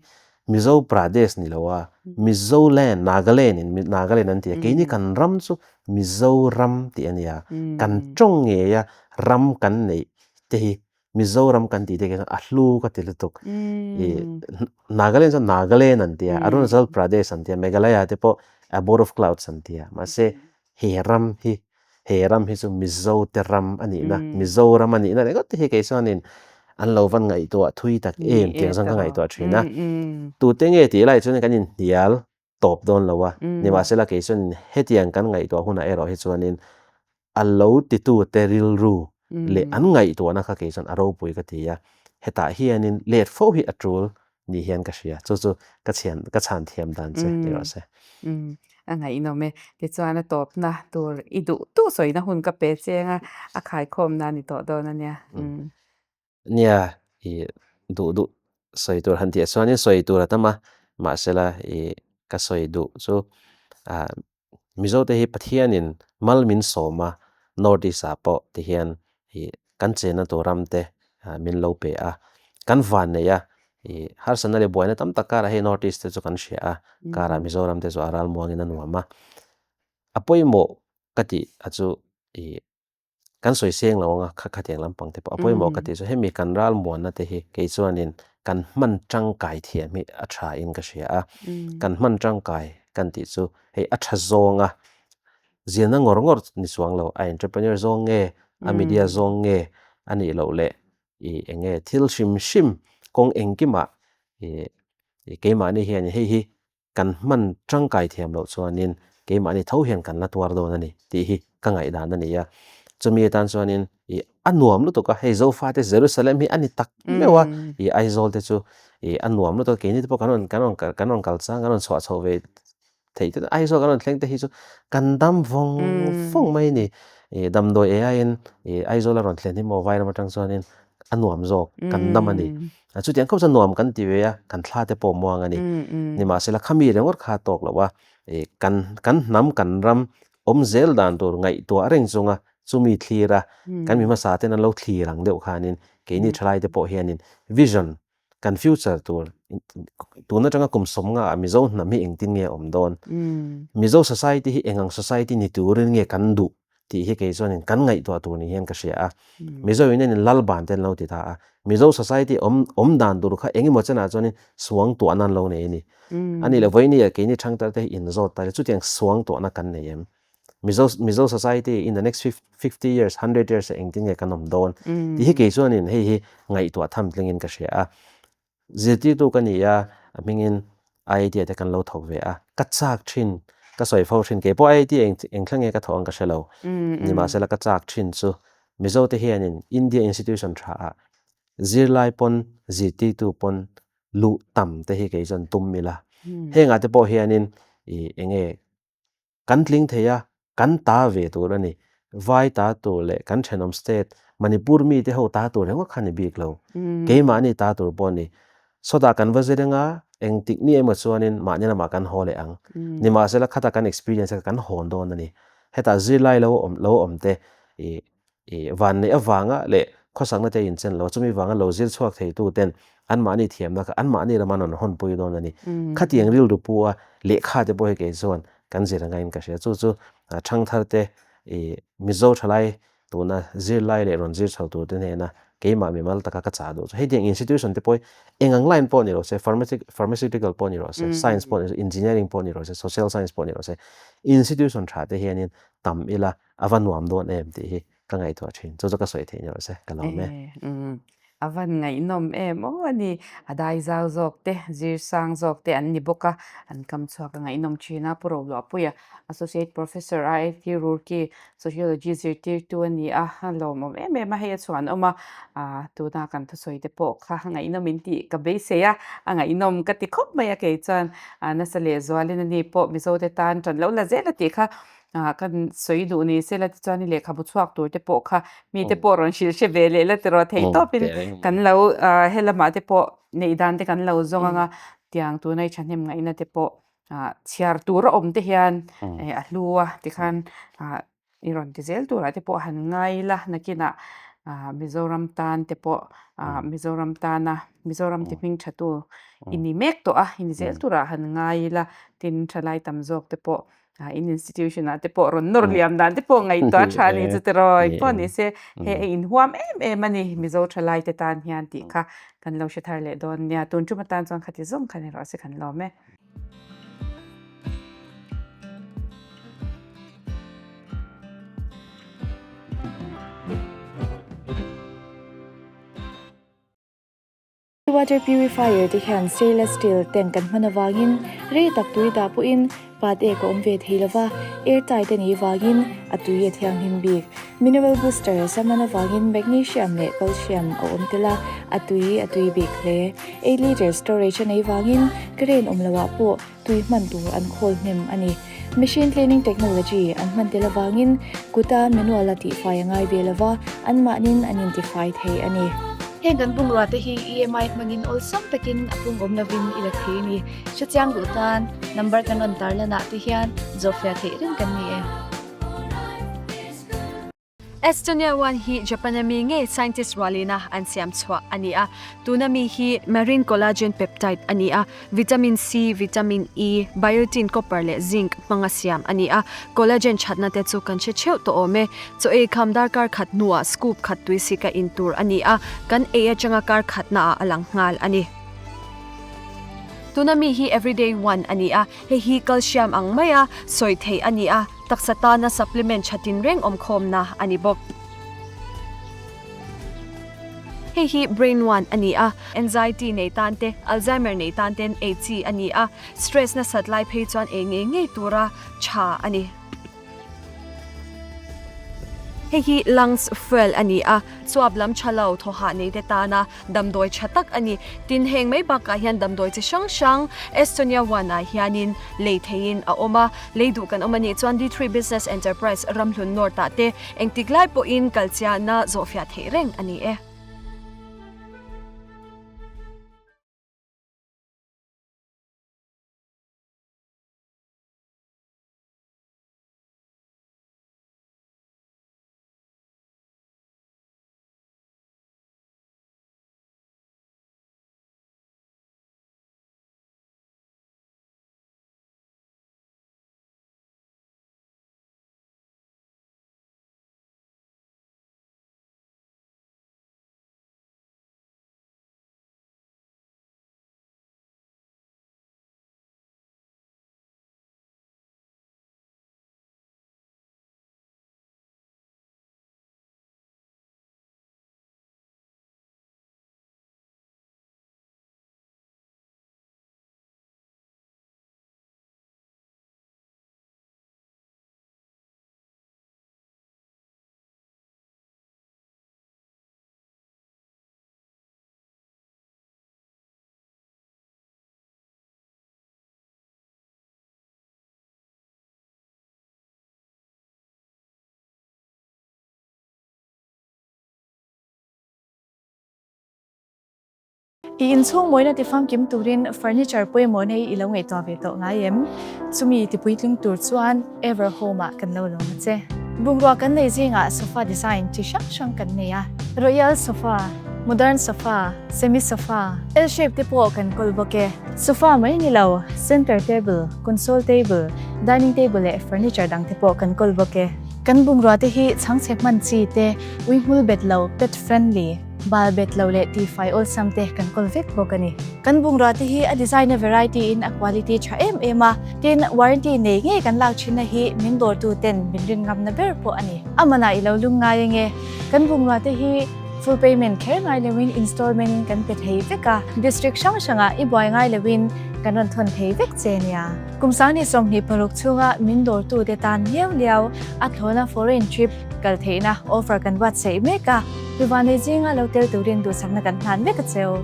Mizo Pradesh ni lo a, Mizoland, Nagaland in Nagaland an ti a, keini kan ram chu Mizoram tih a nia, kan tawng ngei a ram kan neih te hi Mizoram kan tih te khi a hlu ka ti lutuk. I Nagaland chuan Nagaland an ti a, Arunachal Pradesh an ti a, Meghalaya te pawh Abode of Clouds an ti a, mahse he ram hi he ram hi chu Mizo te ram a nihna, Mizoram a nihna ringawt te hi kei chuanin an lo van ngaihtuah thui tak em tih ang chuan ka ngaihtuah thin a. Tute nge tih lai chuan kan inhnial tawp dawn lo a, nimahsela kei chuanin hetiang kan ngaihtuah hunah erawh hi chuanin a lo titute rilru leh an ngaihtuahna kha kei chuan a ropui ka ti a, hetah hianin let fo hi a tul ni hian ka hria, chu chu ka chhian ka chhan thiam dan che ni rawh se. Umm a ngaihnawm e, tichuan a tawpna tur i duh duh sawina hun ka pe cheng a, a khaikhawmna a ni tawh dawn a nia. Umm. Nia, i duh duh sawi tur han tih chuanin sawi tur a tam a, mahsela i ka sawi duh chu ah Mizo te hi Pathianin mal min sawm a, North East ah pawh ti hian i kan chenna tur ram te min lo pe a, kan van nei a, i harsatna leh buaina tam tak karah hei North East te chu kan hria a, karah Mizoram te chu a ralmuangin a nuam a, a pawimawh ka tih a chu i kan sawi seng lo anga kha khatiang lampang te pawh a pawimawh ka tih chu hemi kan ral muanna te hi kei chuanin kan hman tangkai thiam hi a tha in ka hria a, kan hman tangkai kan tih chu hei a tha zawnga zirna ngawr ngawr ni chuang lo a entrepreneur zawng nge a media zawng nge a nih loh leh ih eng nge thil hrim hrim kawng engkimah ih keimahni hian hei hi kan hman tangkai thiam loh chuanin keimahni tho hian kan la tuar dawn a ni tih hi ka ngaihdan a ni a. Chumi atan chuanin ih a nuam lutuk a, hei Zofate Jerusalem hi a ni tak meuh a, ih Aizawl te chu ih a nuam lutuk a, keini te pawh kan rawn kan rawn kan rawn kal chang kan rawn chhuah chhoh ve theih te Aizawl kan rawn thleng te hi chu kan dam vawng vawng mai a ni. Ih damdawi ei aiin ih Aizawl a rawn thlen hi maw Vairam atang chuanin a nuam zawk kan dam a ni. Chutiang khawp chuan nuam kan ti ve a, kan thla te pawh muang a ni. Nimahsela khami ringawt kha a tawk loh a, kan kan hnam kan ram awm zel dan tur ngaihtuah reng chunga chumi thlir a, kan mi hmasa ten an lo thlir ang deuh khanin keini thalai te pawh hianin vision kan future tur tun atanga kum sawmnga ah Mizo hnam hi engtin nge a awm dawn, Mizo society hi eng ang society ni turin nge kan duh tih hi kei chuanin kan ngaihtuah tur ni hian ka hria a. Mizo in hianin Lalban te an lo ti ta a. Mizo society awm awm dan tur kha engemaw chenah chuanin suang tuahna an lo nei a ni. A nih leh vawiini ah keini thangtar te hi inzawt ta ila chutiang suang tuahna kan nei em? Mizo Mizo society in the next 50 years, 100 years ah engtin nge kan awm dawn? Tih hi kei chuanin hei hi ngaihtuah tham tlingin ka hria a. Zirtirtu ka ni a, a hmingin IIT ah te kan lo thawk ve a, ka chak thin, ka sawi fo thin, keipawh IIT eng eng thla nge ka thawh ang ka hre lo, nimahsela ka chak thin chu Mizo te hianin India institution tha ah zirlai pawn zirtirtu pawn luh tam te hi kei chuan tum ila, hengah te pawh hianin ih eng nge Kan tling thei a, kan ta ve tur a ni. Vai ta tur leh kan thenawm state Manipur mi te ho ta tur ringawt kha ni bik lo. Keimahni ta tur pawh a ni. Sawtah kan va zir anga engtik ni emaw chuanin mahni lamah kan haw leh ang. Nimahsela khata kan experience kha kan hawn dawn a ni. Hetah zirlai lo awm lo awm te ih ih vanneih avanga leh khawsakna te inchen lo chumi vanga lo zir chhuak thei tu ten anmahni thiamna kha anmahni lama rawn hawnpui dawn a ni. Khatiang rilru pu a lehkha te pawh hi kei chuan kan zir angain ka hria. Chu chu thangthar te ih Mizo thalai tuna zirlai leh rawn zir chho tur te hnena keimah mimal taka ka chah duh chu hetiang institution te pawh hi eng ang line pawh ni rawh se pharmaceutical pawh ni rawh se science pawh ni rawh se engineering pawh ni rawh se social science pawh ni rawh se institution tha te hianin tam ila A va nuam dawn em tih hi ka ngaihtuah thin. Chu chu ka sawi theih ni rawh se, ka lawm e. A van ngaihnawm em aw a ni. A dai zau zawk te, zir sang zawk te an ni bawk a, an kam chhuak a ngaihnawm thin a. Pu Roluahpuia, Associate Professor IIT Roorkee Sociology zirtirtu a ni a, a lawmawm em em a, hei a chhuan awm a, tuna kan thusawi te pawh kha ngaihnawm in tih ka beisei a, a ngaihnawm ka ti khawp mai a kei chuan nasa lehzualin a ni pawh Mizo te tan ṭan lo la zel a tih kha Ah kan sawi duh ni se la tichuan i lehkhabu chhuak tur te pawh kha mi te pawh rawn hrilh hre ve leh la tiraw thei tawpin kan lo ah helamah te pawh neih dan te kan lo zawng anga tiang tuna i thahnem ngaihna te pawh ah chhiar tur a awm te hian eh a hlu a tikhan ah i rawn ti zel turah te pawh han ngai la nakinah. Mizoram tan te pawh Mizoram tana Mizoram ti hming tha tu i ni mek tawh a, i ni zel turah han ngai ila, tin thalai tam zawk te pawh in institution ah te pawh rawn nawr liam dan te pawh ngaihtuah a tha a ni chu tiraw engpawh ni se he a inhuam em em a ni Mizo thalai te tan hian tih kha kan lo hre thar leh dawn nia tun tum atan chuan khati zawng khan erawh se kan lawm e. Water purifier te hian stainless steel tank kan hman avangin rei tak tui dah pawhin pat ek a awm ve thei lova, air tight a nih vangin a tui a thianghlim bik. Mineral boosters a hman avangin magnesium leh calcium a awm tel a, a tui a tui bik hle. 8 litre storage a neih vangin current awm loah pawh tui hman tur an khawl hnem a ni. Machine cleaning technology an hman tel avangin kuta manual a tihfai a ngai ve lova, anmahnin an intifai thei a ni. Heng kan bungrua te hi EMI hmangin awlsam takin a pung awm lovin i la thei a ni. Hrechiang duh tan number kan rawn tarlanah te hian zawhfiah theih reng kan ni e. Estonia One hi Japan a mi ngei scientist rualina an siam chhuah a ni a. Tuna mi hi marine collagen peptide a ni a, vitamin C, vitamin E, biotin, copper leh zinc hmanga siam a ni a. Collagen thatna te chu kan hre theuh tawh awm e. Chaw ei kham darkar khat hnuah scoop khat tui sika in tur a ni a, kan ei atanga kar khatnaah a lang nghal a ni. Tuna mi hi everyday one a ni a, hei hi calcium ang maia sawi theih a ni a. Taksa tana supplement tha tinreng awmkhawmna a ni bawk. Hei hi Brain One a ni a, anxiety nei tan te, Alzheimer nei tan ten ei chi a ni a, stress nasat lai phei chuan ei ngei ngei tura tha a ni. Hei hi Lungs Fuel a ni a, chuap lam tha lo thawhah nei te tana Damdawi tha tak a ni. Tin, heng mai bakah hian damdawi chi hrang hrang Estonia One ah hianin lei theihin a awm a. Lei duh kan awm a nih chuan D3 Business Enterprise Ramhlun North ah te engtik lai pawhin kalchiahna zawhfiah theih reng a ni e. I inchhung mawina ti famkim turin furniture pawimawh nei i lo ngaihtuah ve tawh ngai em? Chumi ti puitling tur chuan Everhome ah kan lo lawm a che. Bungrua kan nei zingah sofa design chi hrang hrang kan nei a, Royal sofa, Modern sofa, Semi sofa, L-shape te pawh kan kawl bawk e. Sofa mai ni lo, center table, console table, dining table leh furniture dang te pawh kan kawl bawk e. Kan bungrua te hi chhangchhe hman chi te, ui hmul bet lo, pet friendly, bal bet lo leh tifai awlsam te kan kawl vek bawk a ni. Kan bungrua te hi a design a variety in a quality tha em em a, tin warranty nei ngei kan lak thinna hi min dawrtu ten min rin ngamna ber pawh a ni. A manah i lo lung ngai ange, kan bungrua te hi full payment kher ngai loin installment in kan pe thei vek a, district hrang hrangah i buai ngai loin kan rawn thawn thei vek che nia. Kum 2026 chhunga min dawrtute tan liau liau a thlawna foreign trip kal theihna offer kan buatsaih mek a, Rivanei zinga lo tel turin duhsakna kan hlan vek a cheu.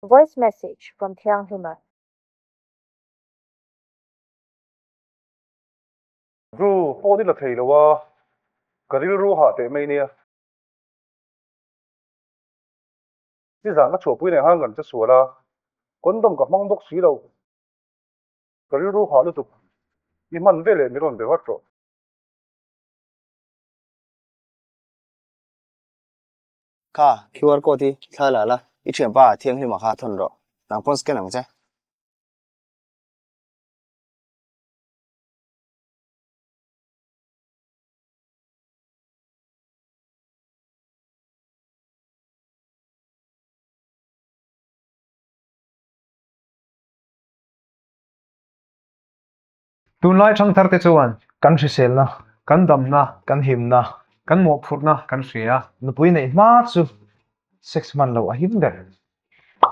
Voice message from Thianghlima. Ru, phone i la thei lo a, ka rilru hah teh mai nia. Nizan ka chhuahpui nei khan kan che sual a, condom ka hmang bawk si lo. Ka rilru hah lutuk, i hman veleh min rawn be vat rawh. Kha QR code hi thla la la, i thianpa thianghlima kha thawn rawh, nang pawn scan ang che. Tunlai thangthar te chuan kan hriselna, kan damna, kan himna, kan mawhphurhna kan hria. Nupui neih hma chu sex hman loh a him ber.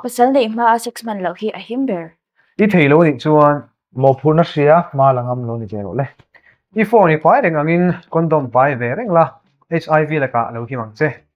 Pasal neih hma a sex hman loh hi a him ber. I thei lo anih chuan mawhphurhna hria hma la ngam lo ni ve rawh le. I phone i pai reng angin condom pai ve reng la, HIV lakah lo him ang che.